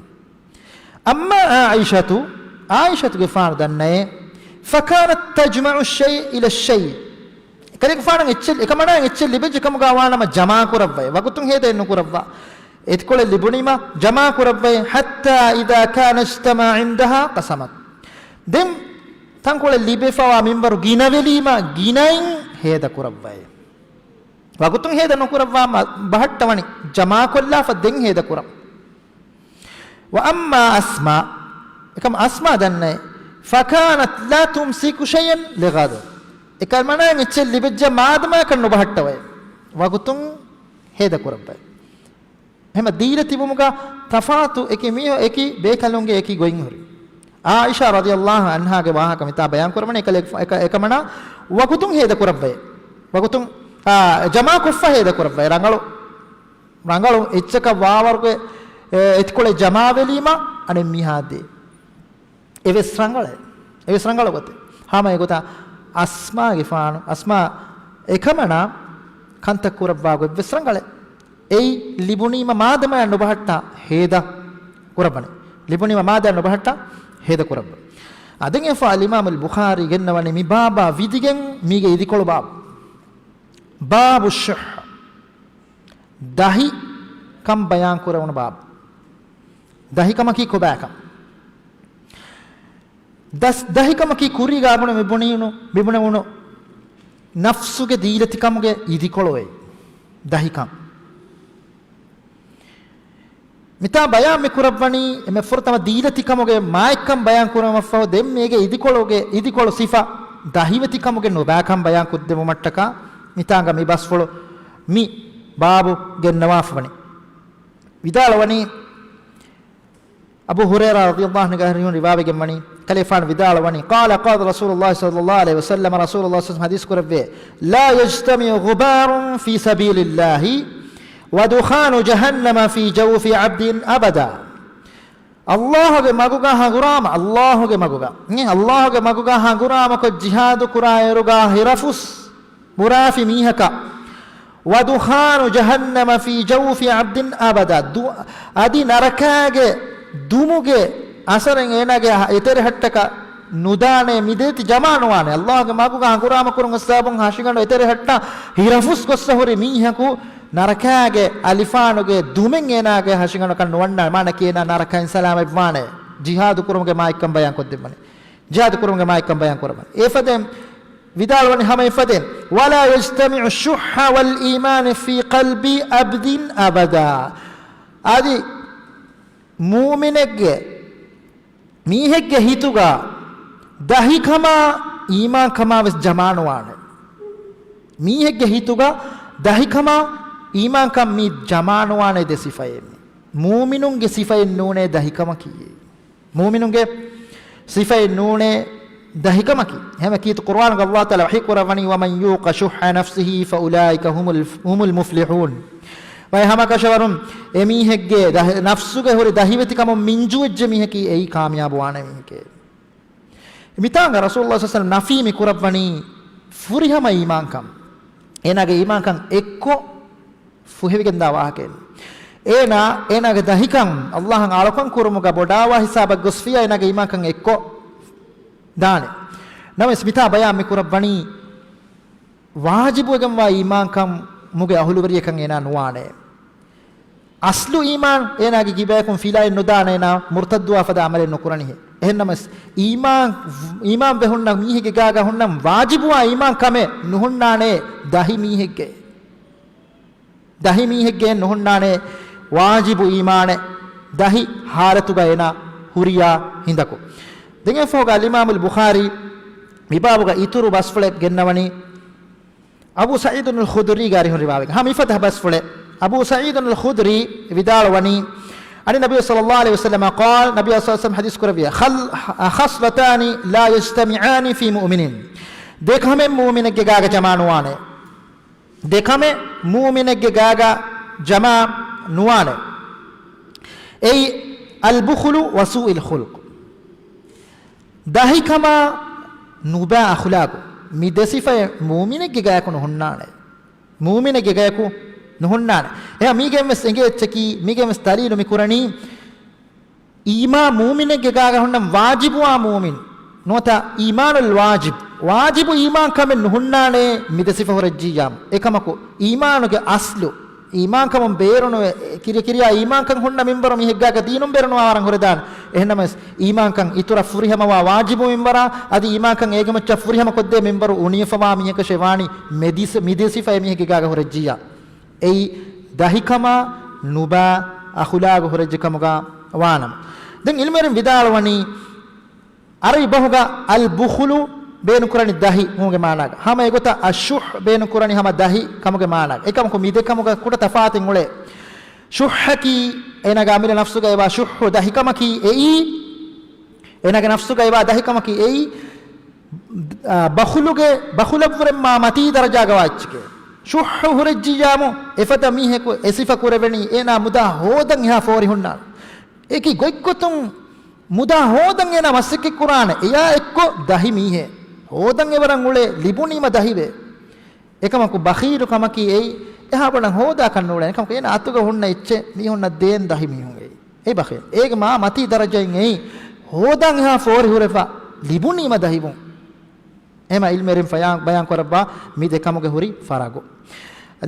أما عائشة، ޢާއިޝަތުގެފާނު ދަންނައޭ، فكانت تجمع الشيء إلى الشيء. އެކަލޭގެފާނަށް އެއްޗެއް، އެކަމަނާ އެއްޗެއް ލިބެއްޖެ ކަމުގަ ވާނަމަ ޖަމާ ކުރައްވައޭ. ވަގުތުން ހޭދައެއް ނުކުރައްވާ. އެތިކޮޅެއް ލިބުނީމަ ޖަމާ ކުރައްވައޭ. حتى إذا كان اجتمع عندها قسمت. ދެން ތަންކޮޅެއް ލިބިފަވާ މިންވަރު ގިނަވެލީމަ ގިނައިން ހޭދަ ކުރައްވައޭ. ވަގުތުން ހޭދަ ނުކުރައްވާ މަ-، ބަހައްޓަވަނީ ޖަމާކޮށްލާފަ ދެން ހޭދަ ކުރަން. وأما أسماء، އެކަމް އަސްމާ ދަންނައޭ، فكانت لا تمسك شيئا لغد. އެކަމަނާ އެއްޗެއް ލިބެއްޖެ މާދަމާކަށް ނުބަހައްޓަވައޭ. ވަގުތުން ހޭދަ ކުރައްވައޭ. އެހެމަ ދީލަތިބުމުގަ ތަފާތު އެކި މީހު އެކި ބޭކަލުންގެ އެކި ގޮތް ހުރި. ޢާއިޝާ ރަޟިޔަﷲ ޢަންހާގެ ވާހަކަ މިތާ ބަޔާން ކުރަމަނީ އެކަލެ-، އެކަ-، އެކަމަނާ ވަގުތުން ހޭދަ ކުރައްވައޭ. ވަގުތުން، އާ، ޖަމާ ކޮށްފަ ހޭދަ ކުރައްވައޭ. ރަނގަޅު، ރަނގަޅު އެއްޗަކަށް ވާވަރުގެ، އެ، އެތިކޮޅެއް ޖަމާވެލީމަ އަނެއް މީހާ ދޭ. އެވެސް ރަނގަޅޭ. އެވެސް ރަނގަޅު ގޮތެއް. ހަމަ އެގޮތަށް އަސްމާގެފާނު، އަސްމާ އެކަމަނާ ކަންތައް ކުރައްވާ ގޮތްވެސް ރަނގަޅޭ. އެއީ ލިބުނީމަ މާދަމާ ނުބަހައްޓާ ހޭދަ ކުރައްވަނީ. ލިބުނީމަ މާދަމާ ނުބަހައްޓާ ހޭދަ ކުރައްވަނީ. އަދި އެފަ އަލްއިމާމުލް ބުޚާރީ ގެންނަވަނީ މި ބާބާ ވިދިގެން މީގެ އިދިކޮޅު ބާބު. ބާބު ޝުއްޙ. ދަހި ކަން ބަޔާން ކުރެވުނު ބާބު. ދަހިކަމަކީ ކޮބާކަން؟ ދަސް، ދަހިކަމަކީ ކުރީގާ ބުނެ މި ބުނީނު، މި ބުނެވުނު ނަފްސުގެ ދީލަތިކަމުގެ އިދިކޮޅު އެއީ ދަހިކަން. މިތާ ބަޔާން މި ކުރައްވަނީ އެމެ ފުރަތަމަ ދީލަތިކަމުގެ މާތްކަން ބަޔާން ކުރުމަށްފަހު ދެން މީގެ އިދިކޮޅުގެ، އިދިކޮޅު ސިފަ ދަހިވެތިކަމުގެ ނުބާކަން ބަޔާން ކޮށްދެވުމަށްޓަކާ މިތާނގަ މި ބަސްފުޅު މި ބާބު ގެންނަވާފަވަނީ. ވިދާޅުވަނީ، އަބޫ ހުރައިރާ ރަޟިޔަﷲ ޢަންހުގެ ރިވާވެގެން ވަނީ، ކަލޭފާނު ވިދާޅުވަނީ، قال، قال رسول الله صلى الله عليه وسلم، ރަސޫލުﷲ ޞައްލަﷲ ޢަލައިހި ވަސައްލަމަ ޙަދީޘް ކުރެއްވޭ، لا يجتمع غبار في سبيل الله ودخان جهنم في جوف عبد أبدا. ﷲގެ މަގުގަ ހަނގުރާމަ، ﷲގެ މަގުގަ، އެ، ﷲގެ މަގުގަ ހަނގުރާމަކޮށް ޖިހާދު ކުރާ އިރުގަ ހިރަފުސް ބުރާފި މީހަކަށް، ودخان جهنم في جوف عبد أبدا، ދު-، އަދި ނަރަކާގެ ދުމުގެ އަސަރެއް އޭނާގެ އެތެރެހައްޓަކަށް ނުދާނެ، މި ދޭތި ޖަމާ ނުވާނެ. ﷲގެ މަގުގަ ހަނގުރާމަ ކުރުމުގެ ސަބަބުން ހަށިގަނޑު އެތެރެހައްޓާ ހިރަފުސް ގޮއްސަ ހުރި މީހަކު ނަރަކާގެ އަލިފާނުގެ ދުމެއް އޭނާގެ ހަށިގަނޑަކަށް ނުވަންނާނެ. މާނައަކީ އޭނާ ނަރަކައިން ސަލާމަތްވާނެ، ޖިހާދު ކުރުމުގެ މާތްކަން ބަޔާން ކޮށްދެއްވަނީ. ޖިހާދު ކުރުމުގެ މާތްކަން ބަޔާން ކުރަމުން. އެފަދައިން ވިދާޅުވަނީ ހަމަ އެފަދައިން، ولا يجتمع الشح والإيمان في قلب عبد أبدا. އަދި މޫމިނެއްގެ، މީހެއްގެ ހިތުގަ ދަހިކަމާ އީމާންކަމާ ވެސް ޖަމާނުވާނެ. މީހެއްގެ ހިތުގަ ދަހިކަމާ އީމާންކަން މީ ޖަމާނުވާނެ ދެ ސިފައެއް. މޫމިނުންގެ ސިފައެއް ނޫނޭ ދަހިކަމަކީ. މޫމިނުންގެ ސިފައެއް ނޫނޭ ދަހިކަމަކީ. އެހެންވެ ކީރިތި ޤުރުއާނުގަ ﷲ ތަޢާލާ ވަޙީ ކުރައްވަނީ، ومن يوق شح نفسه فأولئك هم ال-، هم المفلحون. ބައެއް ހަމަކަށަވަރުން އެމީހެއްގެ ދަހި-، ނަފްސުގެ ހުރި ދަހިވެތިކަމުން މިންޖުވެއްޖެ މީހަކީ އެއީ ކާމިޔާބުވާނެ މީހެކޭ. މިތާނގަ ރަސޫލުﷲ ޞައްލަﷲ ޢަލައިހި ވަސައްލަމަ ނަފީ މި ކުރައްވަނީ ފުރިހަމަ އީމާންކަން. އޭނާގެ އީމާންކަން އެއްކޮށް ފުހެވިގެންދާ ވާހަކައެއް. އޭނާ، އޭނާގެ ދަހިކަން ﷲ އަށް އަޅުކަން ކުރުމުގަ ބޮޑާވާ ހިސާބަށް ގޮސްފިޔާ އޭނާގެ އީމާންކަން އެއްކޮށް ދާނެ. ނަމަވެސް މިތާ ބަޔާން މި ކުރައްވަނީ ވާޖިބުވެގެންވާ އީމާންކަމުގެ އަހުލުވެރިޔަކަށް އޭނާ ނުވާނެ. އަސްލު އީމާން އޭނާގެ ކިބަޔަކުން ފިލައެއް ނުދާނެ، އޭނާ މުރުތައްދުވާ ފަދަ ޢަމަލެއް ނުކުރަނީ. އެހެންނަމަވެސް އީމާން، އީމާން ވެ ހުންނަ މީހެއްގެ ގާގަ ހުންނަ ވާޖިބުވާ އީމާން ކަމެއް ނުހުންނާނެ ދަހި މީހެއްގެ. ދަހި މީހެއްގެ ނުހުންނާނެ ވާޖިބު އީމާނެއް ދަހި ހާލަތުގަ އޭނާ ހުރިޔާ ހިނދަކު. ދެން އެފަހުގަ އަލްއިމާމުލް ބުޚާރީ މިބާބުގަ އިތުރު ބަސްފުޅެއް ގެންނަވަނީ އަބޫ ސަޢީދުން އަލް ޚުދުރީގެ އަރިހުން ރިވާވެގެން. ހަމަ މިފަދަ ބަސްފުޅެއް. އަބޫ ސަޢީދުން އަލް ޚުދުރީ ވިދާޅުވަނީ، عن النبي صلى الله عليه وسلم قال، ނަބީ ޞައްލަﷲ ޢަލައިހި ވަސައްލަމަ ޙަދީޘް ކުރެއްވިޔާ، خل-، خصلتان لا يجتمعان في مؤمن. ދެ ކަމެއް މޫމިނެއްގެ ގާގަ ޖަމާ ނުވާނެ. ދެ ކަމެއް މޫމިނެއްގެ ގާގަ ޖަމާ ނުވާނެ. އެއީ، البخل وسوء الخلق. ދަހިކަމާ ނުބައި އަޚުލާގު. މި ދެ ސިފައެއް މޫމިނެއްގެ ގާގަކު ނުހުންނާނެ. މޫމިނެއްގެ ގާގަކު ނުހުންނާނެ. އެހާ މީގެން ވެސް އެނގޭ އެއްޗަކީ، މީގެން ވެސް ދަލީލު މި ކުރަނީ، އީމާ މޫމިނެއްގެ ގާގަ ހުންނަން ވާޖިބުވާ މޫމިން ނުވަތަ އީމާނުލް ވާޖިބް، ވާޖިބު އީމާންކަމެއް ނުހުންނާނޭ މި ދެ ސިފަ ހުރެއްޖިއްޔާމު. އެކަމަކު، އީމާނުގެ އަސްލު، އީމާންކަމުން ބޭރުނުވެ، ކިރިޔަ ކިރިޔާ އީމާންކަން ހުންނަ މިންވަރު މީހެއްގާގަ ދީނުން ބޭރުނުވާ ވަރަށް ހުރެދާނެ. އެހެންނަމަވެސް، އީމާންކަން އިތުރަށް ފުރިހަމަވާ ވާޖިބު މިންވަރާ، އަދި އީމާންކަން އޭގެ މައްޗަށް ފުރިހަމަ ކޮށްދޭ މިންވަރު އުނިޔަފަވާ މީހަކަށޭ ވާނީ މި ދި ސި-، މި ދެ ސިފައެއް މީހެއްގެ ގާގަ ހުރެއްޖިއްޔާ. އެއީ ދަހިކަމާ ނުބާ އަޚުލާގު ހުރެއްޖެ ކަމުގަ ވާނަމަ. ދެން އިލްމުވެރިން ވިދާޅުވަނީ، ޢަރަބި ބަހުގަ އަލް ބުޚުލު ބޭނުންކުރަނީ ދަހި ކަމުގެ މާނާގަ. ހަމަ އެގޮތަށް އައްޝުޙް ބޭނުންކުރަނީ ހަމަ ދަހި ކަމުގެ މާނާގަ. އެކަމަކު މި ދެ ކަމުގަ ކުޑަ ތަފާތެއް އުޅޭ. ޝުޙްޙަކީ އޭނާގެ އަމިއްލަ ނަފްސުގައިވާ ޝުޙްޙު ދަހިކަމަކީ އެއީ، އޭނާގެ ނަފްސުގައިވާ ދަހިކަމަކީ އެއީ، އާ، ބަޚުލުގެ، ބަޚުލަށްވުރެން މާ މަތީ ދަރަޖާގަ ވާ އެއްޗެކޭ. ޝުޙްޙު ހުރެއްޖިއްޔާމު، އެފަދަ މީހަކު އެ ސިފަ ކުރެވެނީ އޭނާ މުދާ ހޯދަން އެހާ ފޯރި ހުންނާނެ. އެކި ގޮތްގޮތުން މުދާ ހޯދަން އޭނާ މަސައްކަތް ކުރާނެ. އެޔާ އެއްކޮށް ދަހި މީހެއް. ހޯދަން އެވަރަށް އުޅޭ، ލިބުނީމަ ދަހިވޭ. އެކަމަކު ބަޚީލު ކަމަކީ އެއީ، އެހާ ބޮޑަށް ހޯދާކަށް ނޫޅޭ. އެކަމަކު އޭނާ އަތުގަ ހުންނަ އެއްޗެއް މީހުންނަށް ދޭން ދަހި މީހުން އެއީ. އެ ބަޚީލު. އޭގެ މާ މަތީ ދަރަޖައިން އެއީ، ހޯދަން އެހާ ފޯރި ހުރެފަ، ލިބުނީމަ ދަހިވުން. އެހެމަ އިލްމުވެރިން ބަޔާން، ބަޔާން ކުރައްވާ މި ދެ ކަމުގެ ހުރި ފަރަގު.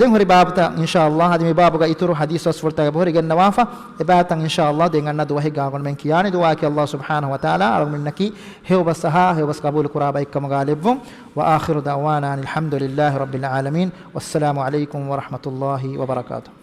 ދެން ހުރި ބާބުތައް އިންޝާﷲ އަދި މި ބާބުގަ އިތުރު ޙަދީޘް ބަސްފުޅުތަކަށް ބަހުރި ގެންނަވާފަ. އެބާތައް އިންޝާﷲ ދެން އަންނަ ދުވަހެއްގަ އަޅުގަނޑުމެން ކިޔާނެ. ދުޢާއަކީ ﷲ ސުބްޙާނަހޫ ވަތަޢާލާ އަޅުގަނޑުމެންނަކީ ހެޔޮބަސް އަހާ، ހެޔޮބަސް ޤަބޫލު ކުރާ ބައެއްކަމުގަ ލެއްވުން. وآخر دعوانا أن الحمد لله رب العالمين. والسلام عليكم ورحمة الله وبركاته.